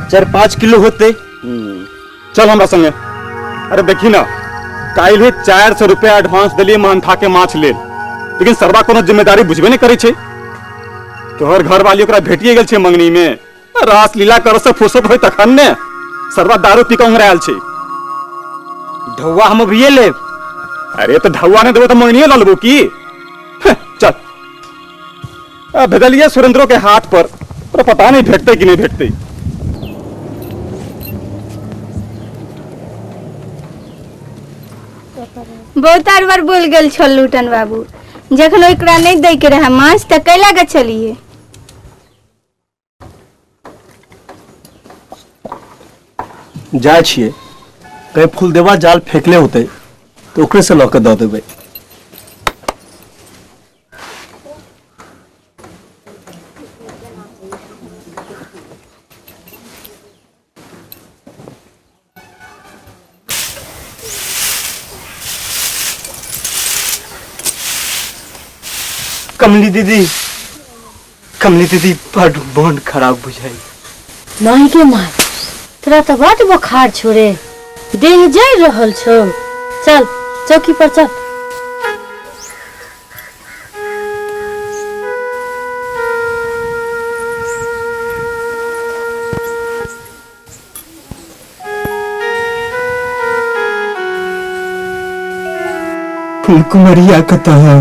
4-5 किलो होते। चल हमरा संगे। अरे देखी ना, काल्हि 400 रुपया एडवांस दिलिए महंथा के माछ लेल, लेकिन सरबा कोनो जिम्मेदारी बुझबे नहीं करे छे। तोहर घर वाली ओकरा भेटिए गेल छे मंगनी में, रास लीला कर से फुर्सत होय तखन ने। सरबा दारू पी के उंगरायल छे। ढौआ हम अभिये लेब। अरे तो ढौआ नहीं देबो तो मंगनिए ल लेबो की? चल भेजलिए सुरेंद्रो के हाथ पर पता नहीं भेटते कि नहीं भेटते। बहुत बार बोल गेल छल लूटन बाबू, जखन ओकरा नहीं दै के रहे माछ तऽ कैला के चलिए। जाय छियै कहीं फूलदेवा जाल फेंकले होते तो ओकरे से लऽ के दऽ देबै। कमली दीदी, कमली दीदी बड़ मन खराब बुझाई। नहीं के माय, तोरा तो बड बुखार छोड़े, देह जल रहल छौ। चल चौकी पर चल। फुलकुमरिया कतऽ है?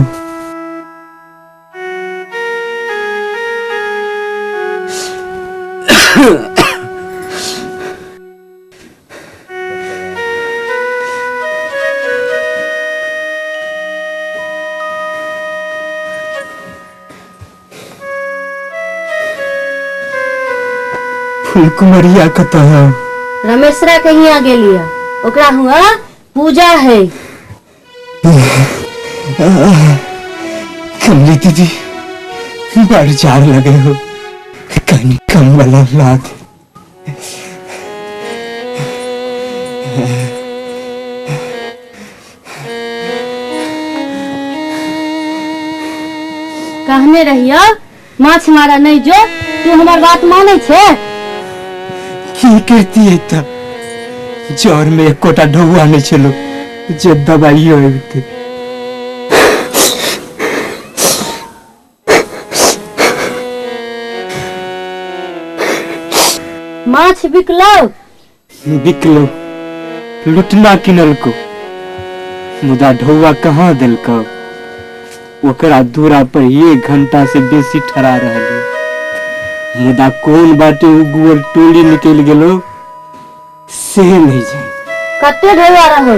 फुलकुमरिया कतऽ है? रमेशरा के हियाँ गेलिया, ओकरा हुआ पूजा है। कमली दीदी बड़ जार लगे हो, कहीं कम वाला ला दे। कहने रहियो माछ मारा नहीं जो, तू हमार बात माने छे? की करती है तब जर में एकोटा ढौआ नहीं छलो जे दवाइयो अबिते। माछ बिकलो? बिकलो, लुटना किनलको, मुदा ढौआ कहाँ देलको? ओकरा दूरा पर एक घंटा से बेसी ठहरा रहलियै, मुदा कोन बाटे उ गुअर टोली निकलि गेलो से नहीं जाए। कते ढेवा रहो?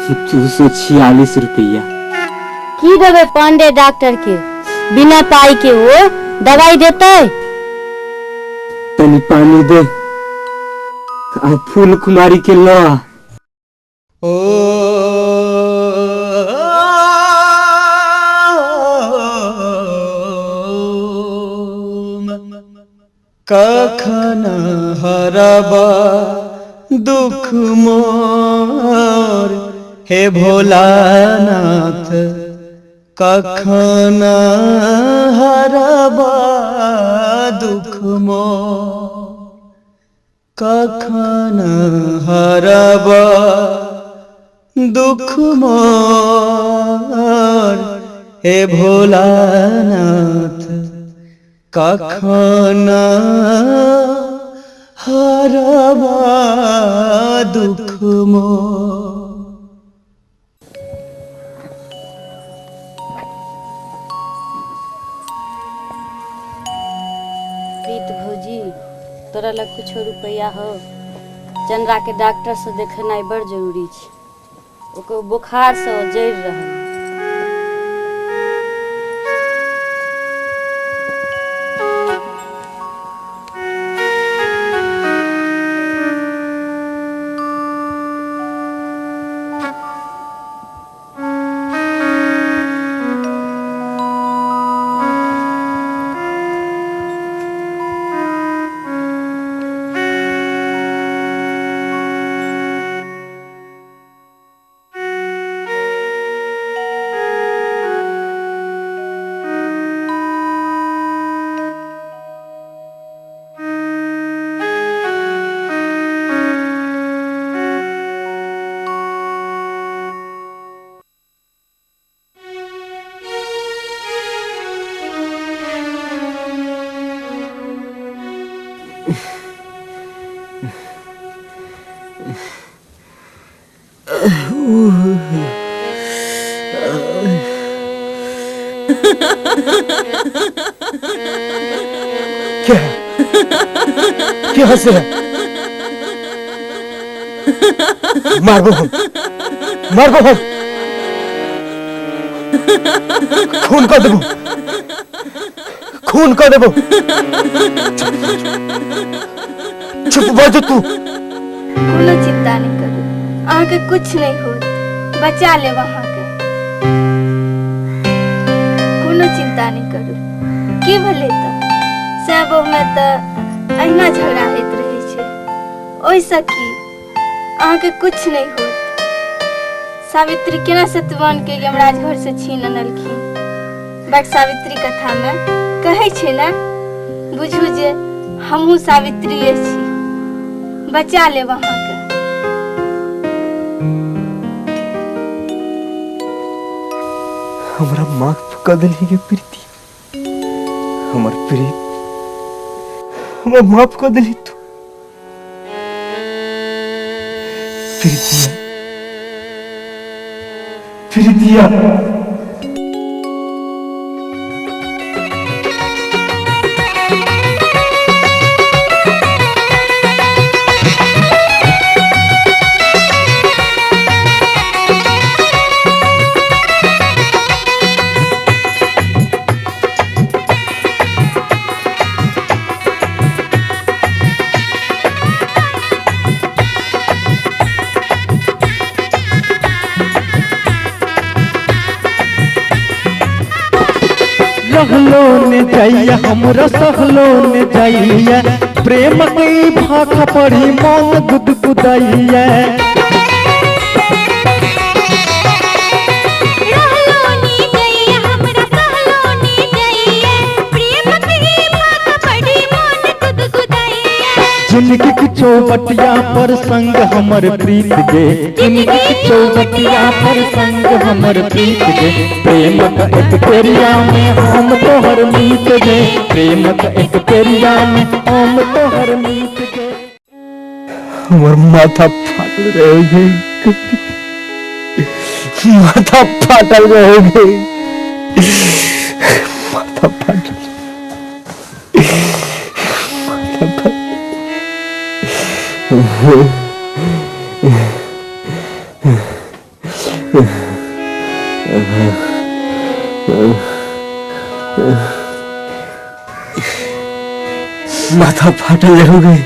246 रुपया। की देबै पांडे डॉक्टर के? बिना पाई के वो दवाई देतै? तनी पानी दे आ फूल कुमारी के ल। कखन हरबा दुख मोर हे भोलानाथ, कखन हरबा दुख मोर, कखन हरबा दुख मोर हे भोलानाथ, कखन हरबा दुख मोर। प्रीत भौजी, तोरा लग कुछो रुपया हो? चंद्रा के डॉक्टर से देखेनाइ बड़ जरूरी छै। ओकर बुखार से जरि रहल। क्या है? क्या हंस रहा है? मारबो हम, मारबो हम, खून कर देबो, खून कर देबो। चुप भऽ जो तू। कोनो चिंता नहीं करू, अहाँके कुछ नहीं होत, बचा लेब अहाँके। कोनो चिंता नहीं करू। की भेलै तऽ सैह में तऽ अहिना झगड़ा होइत रहै छै, ओहिसँ की, अहाँके कुछ नहीं होत। सावित्री केना सत्यवान के यमराज घर से छीन अनलखिन, बट सावित्री कथा में कहै छै ने, बुझू जे हमहूँ सावित्रीये छी, बचा लेब अहाँके। हमरा माफ कऽ देलही गे प्रीति, हमर प्रीत, हमरा माफ कऽ देलही तू। प्रीतिया, प्रीतिया। रहलो ने जाइया हमरा सहलो ने जाइया, प्रेम के भाखा पढ़ी मन गुदगुदाइया। रहलो ने जाइया हमरा सहलो ने जाइया, प्रेम के भाखा पढ़ी मन गुदगुदाइया। जिनकी के चौबटिया पर संग हमर प्रीत गे, जिनकी के चौबटिया पर संग हमर प्रीत गे, प्रेम का एक पेरिया में हम तोहर मीत गे, प्रेम का एक पेरिया में हम तोहर मीत गे। हमर माथा फाटल रहे गे। माथा फाटल रह गई, माथा फाटल, माथा फाटल। माथा फाटल रह गई।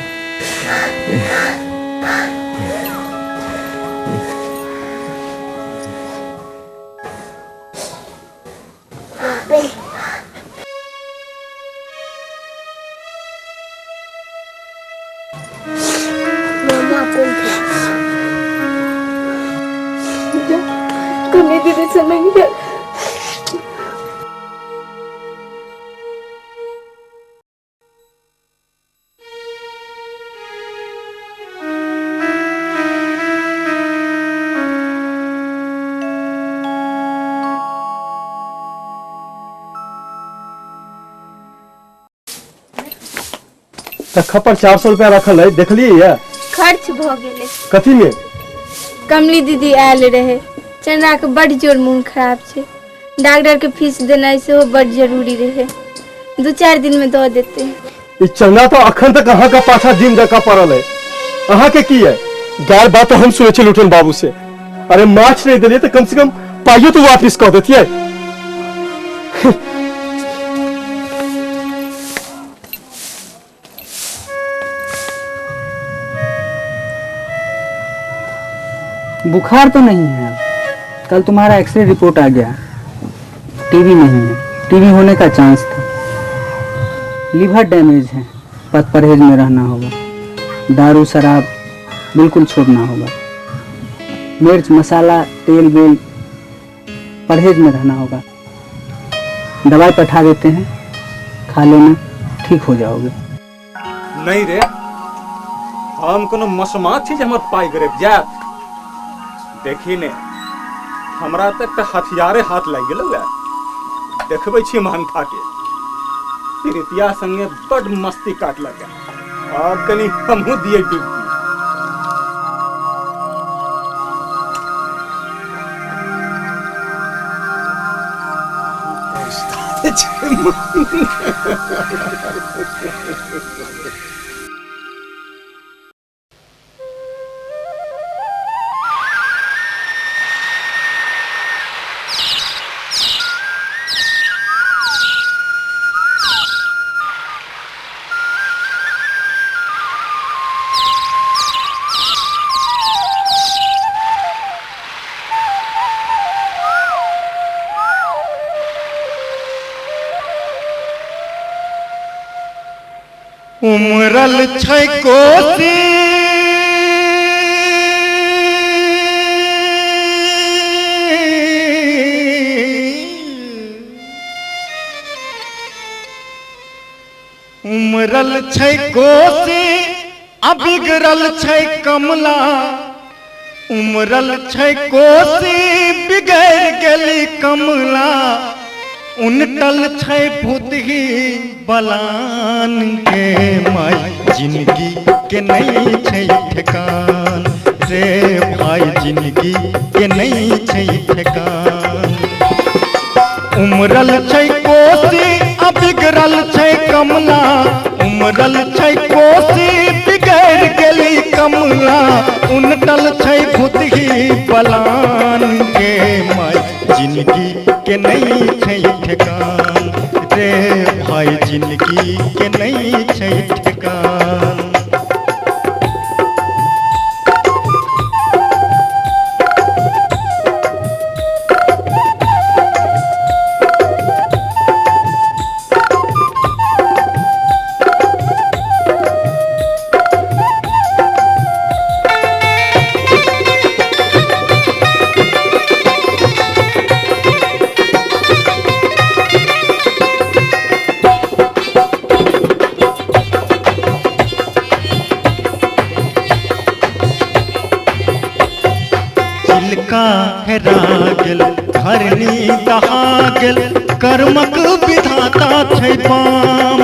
कमी दीदी से नहीं गया। तखा पर 400 रुपया रखल है, देखलिए ये खर्च भ गेलै। कथी में? कमली दीदी आयल रहे, चंद्रा के बड जोर मोन खराब छै, डॉक्टर के फीस देनाइ सेहो बड जरूरी रहे, 2-4 दिन में दऽ देते। ई चंद्रा तो अखन तक अहाँ का पाछा जिम जका पड़ल है। अहाँ के की है गार बात तो हम सुने लुटन बाबू से। अरे माछ नहीं दिलिए तो कम से कम पाइयो तो वापिस कह देतिए। बुखार तो नहीं है, कल तुम्हारा एक्सरे रिपोर्ट आ गया, टीबी नहीं है, टीबी होने का चांस था, लीवर डैमेज है, पथ परहेज में रहना होगा, दारू शराब बिल्कुल छोड़ना होगा, मिर्च मसाला तेल बेल परहेज में रहना होगा, दवाई पठा देते हैं, खा लेना, ठीक हो जाओगे। नहीं रे, हम कोनो मसमा छी जे हमर पाई गरीब जात। देखी ने हमरा तक तो हथियारे हाथ लागि गेलौ, देखबै छी महंथा के प्रीतिया संगे बड मस्ती काटलक, आब कनी हमहूँ दिए डुबकी। उमरल छै कोसी उमरल छै कोसी आ बिगड़ल छै कमला, उमरल छै कोसी बिगड़ गेली कमला, उनटल छै भूतही बलान के माई जिंदगी के नहीं छै ठेकान रे भाई जिंदगी के नहीं छै ठेकान। उमरल छै कोसी आ बिगड़ल छै कमला, उमरल छै कोसी बिगड़ गेली कमला, उनटल छै भूतही बलान के माई जिंदगी के नहीं छै ठेकान रे भाई जिंदगी के नहीं छै ठेकान। चिलका हेरा गेल धरनी दहा गेल, कर्मक विधाता छै पाम,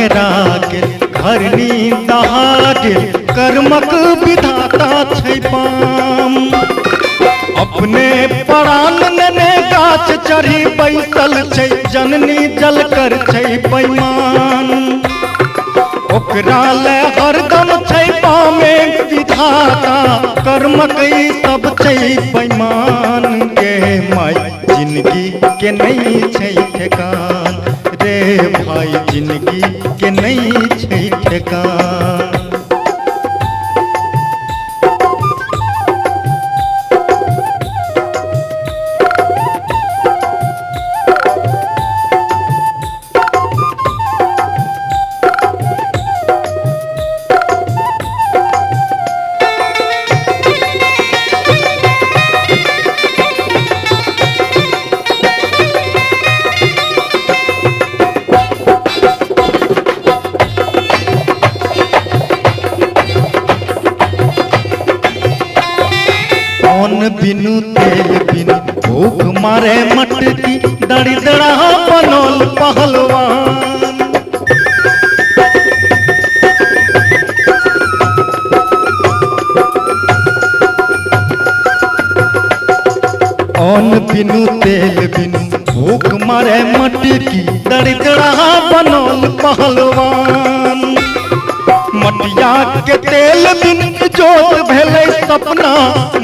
हेरा गेल घरनी दहा गेल कर्मक विधाता छै पाम। अपने परान नेने गाछ चढ़ी बैसल छै जननी जल कर छै बेईमान। ओकरा ले हरदम छै पामे विधाता कर्मक ई सब छै बेईमान। गे माय जिंदगी के नहीं छै ठेकान रे भाई जिंदगी के नहीं छै ठेकान। बिनु तेल बिनु भूख मारे मटकी दरिद्रा बनल पहलवान। अन्न बिनु तेल बिनु भूख मारे मटकी दरिद्रा बनल पहलवान। मटिया के तेल बिन जोत भेलै सपना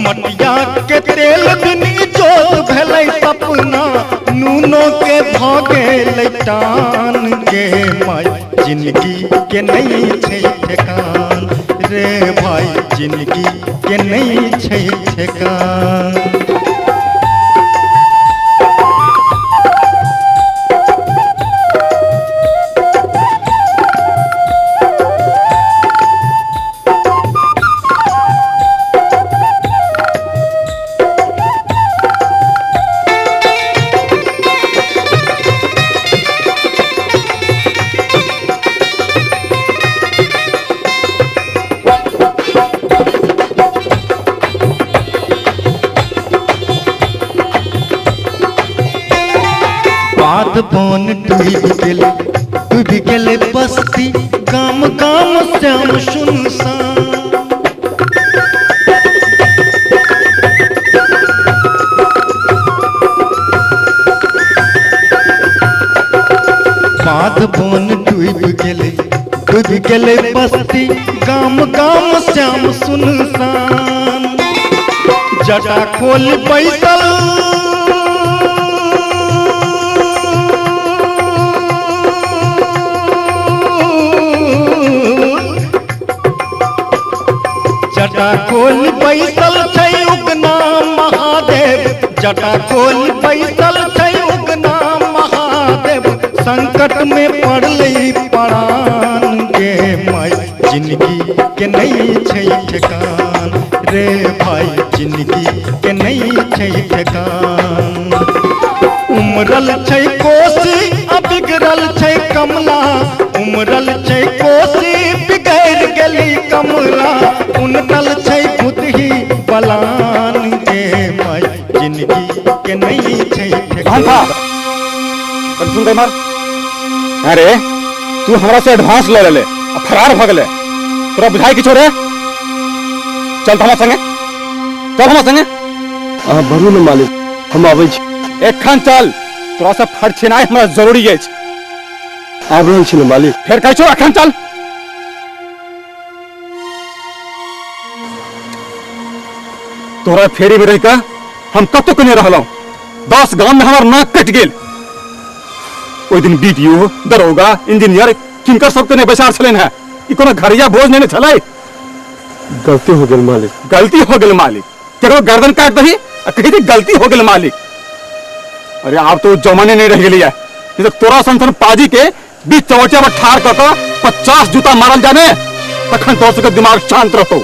मटिया के तेल बिन जोत भेलै सपना नूनो के भ गेलै टान। गे माय जिंदगी के नहीं छै ठेकान रे भाई जिंदगी के नहीं छै ठेकान। बोन डूबि गेल बस्ती गाम गाम श्याम सुनसान। बाध बोन डूबि गेल बस्ती गाम गाम श्याम सुनसान। जटा खोल बैसल जटा खोल बैसल छै उगना महादेव जटा खोल बैसल छै उगना महादेव संकट में पड़लै परान। गे माय जिंदगी के नहीं छै ठेकान रे भाई जिंदगी के नहीं छै ठेकान। उमरल छै कोसी आ बिगड़ल छै कमला उमरल छै कोसी बिगड़ गेली कमला उनटल छै भुतही बलान। गे माय जिंदगी के नहीं छै ठेकान। अरे तू हमरा से एडवांस ले ले फरार भ गेले तोरा बुझाई किछो रे। चल हमरा संगे चल हमरा संगे। अहाँ भरू ने मालिक हम आबै छी। एखन चल तोरा से फरछेनाइ हमरा जरूरी अछि। आबि रहल छी ने मालिक। फेर कहै छौ एखन चल। तोरा फेरी में रह के हम कतौ के नहीं रहलहुँ। 10 गाम में हमर नाक कटि गेल। ओहि दिन बीडीओ दरोगा इंजीनियर किनकर सबके नहीं बैसार छलनि हेँ। ई कोनो घरिया भोज नहीं छलै। गलती हो गेल मालिक। गलती हो गेल मालिक। केकरो गर्दन काट दही आ कही दही गलती हो गेल मालिक। अरे आब तो जमाने नहीं रह गेलियै। नहीं तो तोरा सन सन पाजी के बीच चौटिया पर ठाड़ कऽ कऽ 50 जूता मारल जाने तखन तोर सबके दिमाग शांत रहतौ।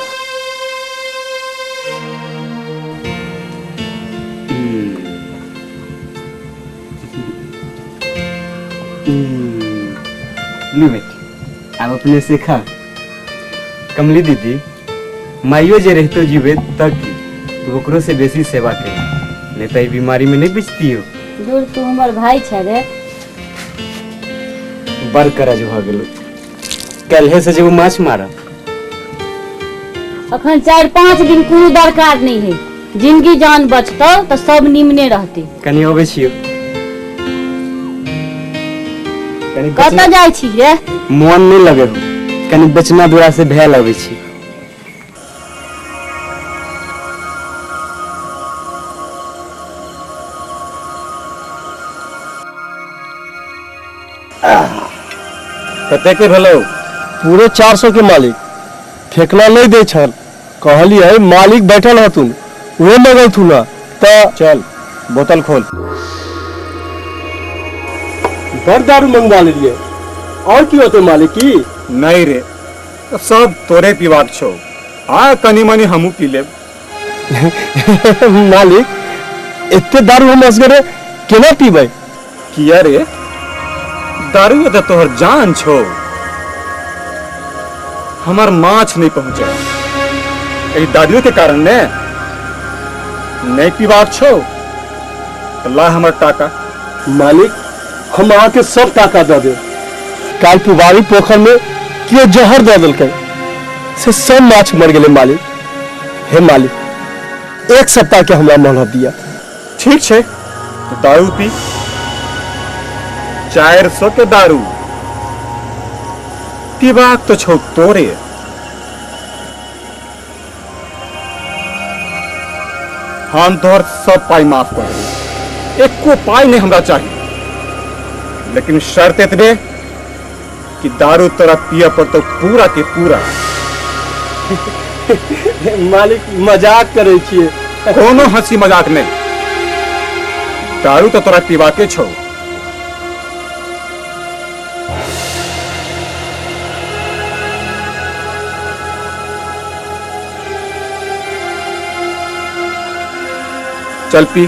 लू बेटी आब अपने से खा। कमली दीदी माइयो जे रहतो जीवे तब की तू ओकरो से बेसी सेवा करी नहीं तो बीमारी में नहीं बचती हो। दूर तू हमर भाई छे रे। बड़ करज भ गेलो। काल्हे से जेबो माछ मारब। अखन 4-5 दिन कोनो दरकार नहीं है, जिंदगी जान बचतौ तो सब निमने रहते। कनी अबै छियो। कनी कतऽ जाइ छी रे? मोन नहीं लगे हो, कनी बेचना दुरा से भेल अबै छी। कते के भेलौ? पूरे 400 के मालिक। ठेकना नहीं दै छल, कहलियै मालिक बैठल हथुन उहे मंगलथुन त चल बोतल खोल। बड़ दारू मंगवा लेलियै, और की होते मालिक की? नहीं रे, सब तोरे पीबाक छौ, आ कनी मनी हमहूँ पी लेब। मालिक एते दारू हम असगरे केना पीबै? किया रे, दारू तऽ तोहर जान छौ। हमर माछ नहीं पहुंचे एहि दारू के कारण ने। नहीं पीबाक छौ तऽ ला हमर टाका। मालिक हम अहाँके सब टाका दऽ देब। काल्हि पुबारी पोखर में केओ जहर दऽ देलकै से सब माछ मर गेलै मालिक। हे मालिक 1 सप्ताह के हमरा मोहलत दिअ। ठीक छै तऽ दारू पी। 400 के दारू पीबाक तो छौ तोरे। हम तोहर सब पाई माफ कर देबौ, एको पाई नहीं हमरा चाहिए, लेकिन शर्त एतबे कि दारू तोरा पिए पड़तौ पूरा के पूरा। मालिक मजाक करै छियै। कोनो हंसी मजाक नहीं, दारू तो तोरा पीबाके छौ। चल पी।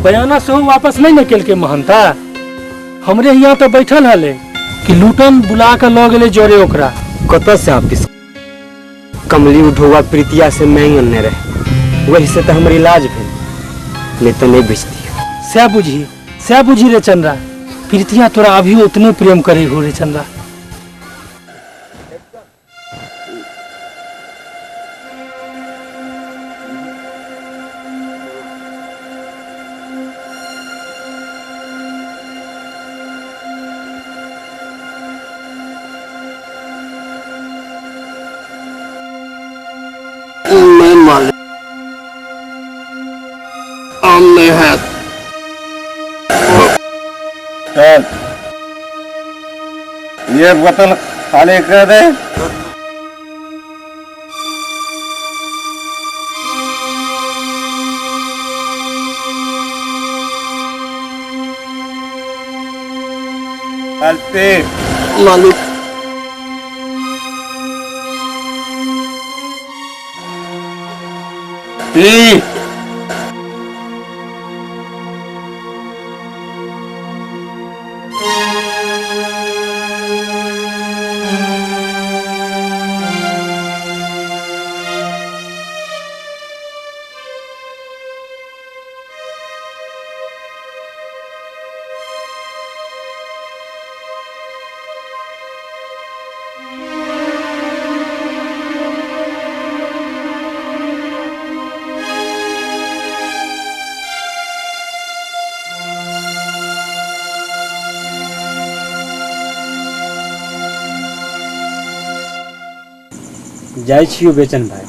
बयाना सेहो वापस नहीं ने केलकै महंता। हमरे यहाँ तो बैठल हले कि लूटन बुला के लऽ गेलै जोरे ओकरा। कतऽ से वापिस? कमली उठौआ प्रीतिया से मांगि अनने रहे, वही से तो हमर इलाज भेल, नहीं तो नहीं बेचती। सह बुझी रे चंद्रा, प्रीतिया तोरा अभी उतने प्रेम करे हो रे चंद्रा। नहीं मालिक, आम नहीं है। चल ये बोतल खाली कर दे। मालिक पी। जाइ छियो बेचन भाई,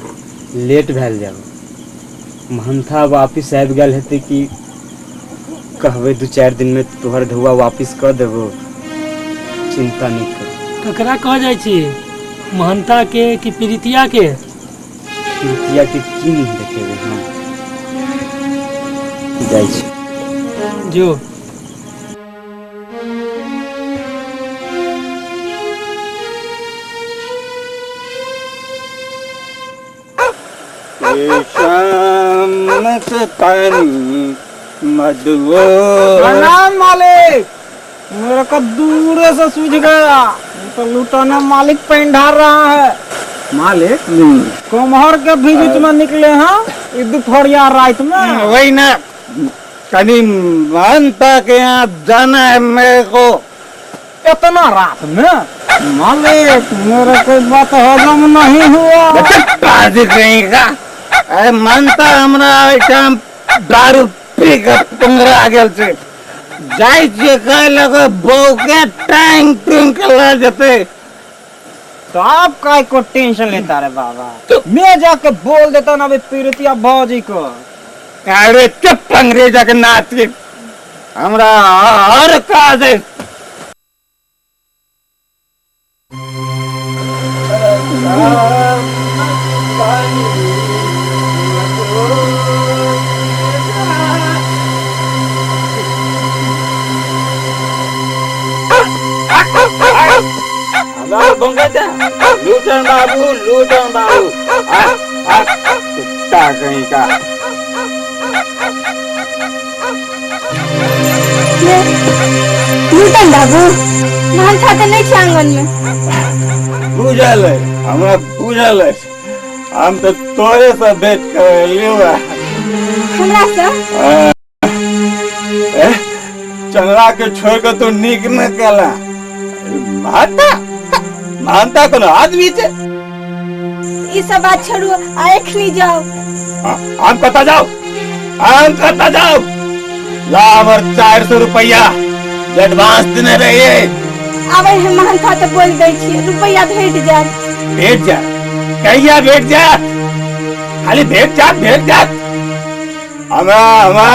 लेट भेल जाब। महंथा वापिस आबि गेल हेतै कि कहबै 2-4 दिन में तोहर ढौआ वापिस कऽ देबो, चिंता नहीं कर। ककरा कह जाइ छी, महंता के कि प्रीतिया के? प्रीतिया के की नहीं देखेबै हम, जाइ छी जो। मधुओ। प्रणाम मालिक। मेरे को दूर से सूझ गया, ये तो लूटाना मालिक पेंढार रहा है। मालिक कुम्हर के भी बीच में निकले हैं ये दोपहरिया रात में। वही ना, कहीं मानता के यहाँ जाना है मेरे को। इतना रात में मालिक मेरे को बात हजम नहीं हुआ। पाजी कहीं का अरे मानता हमरा एहिठाम दारू पी के पंगरा गेल छै। जाइ छियै कहे लगे बहू के टांग टूंग के लऽ जेतै। तो आप काय को टेंशन लेता रे बाबा, मैं जाके बोल देता ना अभी पीरतिया भौजी को। अरे चुप अंग्रेजा के नाती, हमरा और काज है। लूटन बाबू, लूटन बाबू, कुत्ता कहीं का। लूटन बाबू महंथा तऽ नहि छै आंगन में। बुझल है, हमरा बुझल है, हम तो तोरे से भेंट करे लियो। हमरा से? चंगड़ा के छोड़ के तो नीक न केला। मानता मानता कोनो आदमी छे? ई सब बात छोड़ू आ एखनी जाओ। हम कतऽ जाओ, हम कतऽ जाओ? ला हमर 400 रुपया एडवांस देने रहिए। आबै है महंथा तऽ बोल दै छियै, रुपया भेट जायत। भेट जायत? कहिया भेट जायत? खाली भेट जायत, भेट जायत। हमरा हमरा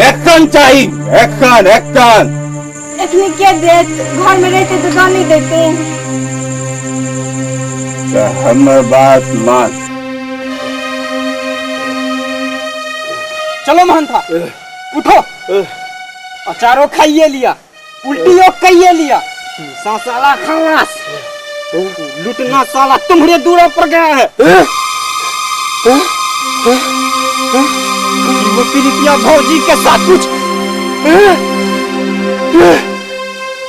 एखन चाही, एखन एखन। एखनी के देत? घर में रहते तो दऽ नहीं देते। तो हमर बात मान। चलो महंथा उठो, अचारो खाइए लिया, उल्टियों कहिए लिया, साला खलास लुटना साला तुम्हारे दूर पर गया है। वो प्रीतिया भौजी के साथ कुछ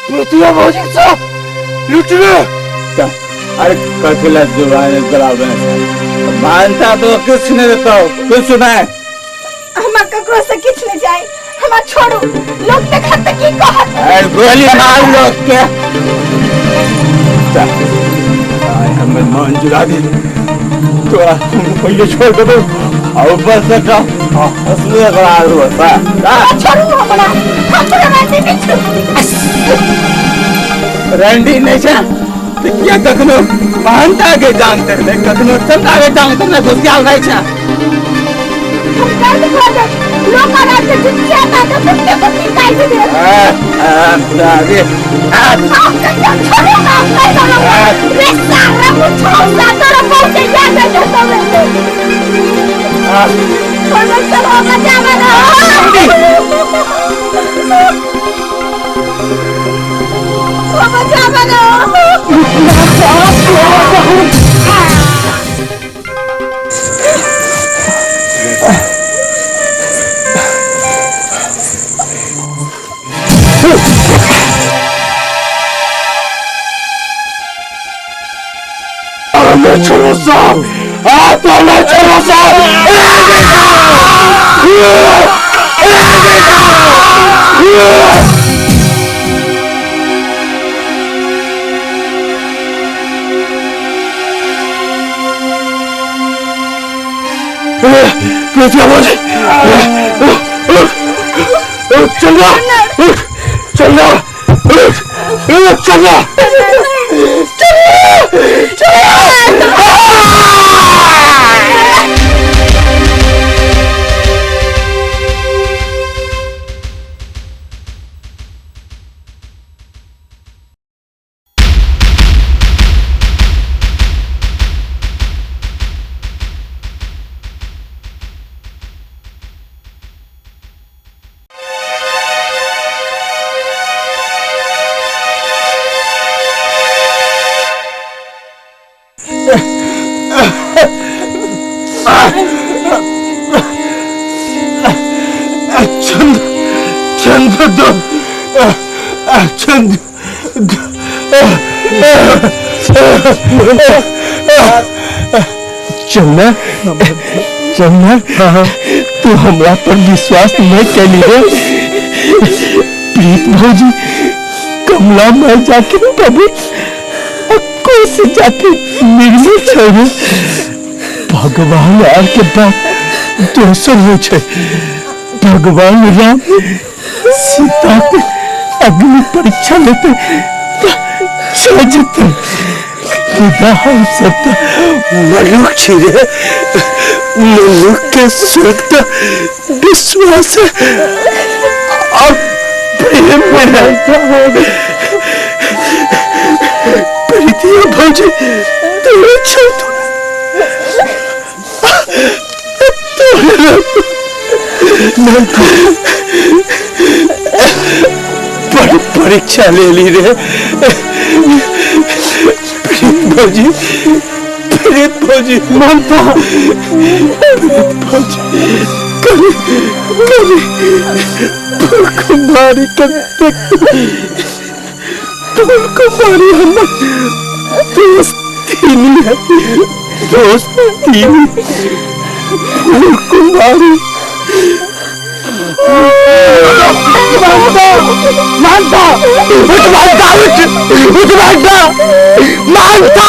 प्रीतिया भौजी के साथ लुटना। अरे कथिला जुबान चलावे, मानता तो कुछ नहीं देता, कुछ नहीं। हमरा ककरो से किछ नहीं जाए, हमरा छोड़ू, लोग देखत की कहत। अरे गोली मार लोग के। हमें मान जुड़ा दे तोरा, पहले छोड़ दे और ऊपर से का हंसने करा दो। छोड़ू हमरा, हम तोरा रंडी नहीं छु। रंडी नहीं छे तो किया कखनो मानता के जानते नहीं, कखनो चंदा के जानते नहीं, घुसियाल रहे छे। हम दर्द भऽ जायत, लोक आराम से जुतिया ताकत कुत्ते कुत्ती काटि देत। अरे छोड़ू ना, हम नहीं करब। रे सारा मुछौसा तोरा पहुँचे याद आ जतौ रे। छोड़ो चलो बचावा ना, ओ बचावा ना। छोड़ो साहब, तो मैं छोड़ो साहब। चल चल चल। चन्ना, चन्ना, तू हमरा पर विश्वास नहीं कैली रे। प्रीत भौजी कमला माई जाके पवित्र कोस जाके निर्मल छै रे। भगवान आर के बात दोसर हो छै। भगवान राम सीता के अग्नि परीक्षा लेते चल जेते, मुदा हम सब तो मनुख छी रे। मनुख के सुख तो विश्वास और प्रेम में रहता है। प्रीति भौजी तोरे छौ बड़ी परीक्षा ले ली रे। प्रीत भौजी, प्रीत भौजी, मानता प्रीत भौजी कभी कभी फूल कुमारी के फूल कुमारी हमर दोस्ती है, दोस्ती फूल कुमारी। मानता, मानता, उठ मानता, उठ, उठ मानता, मानता।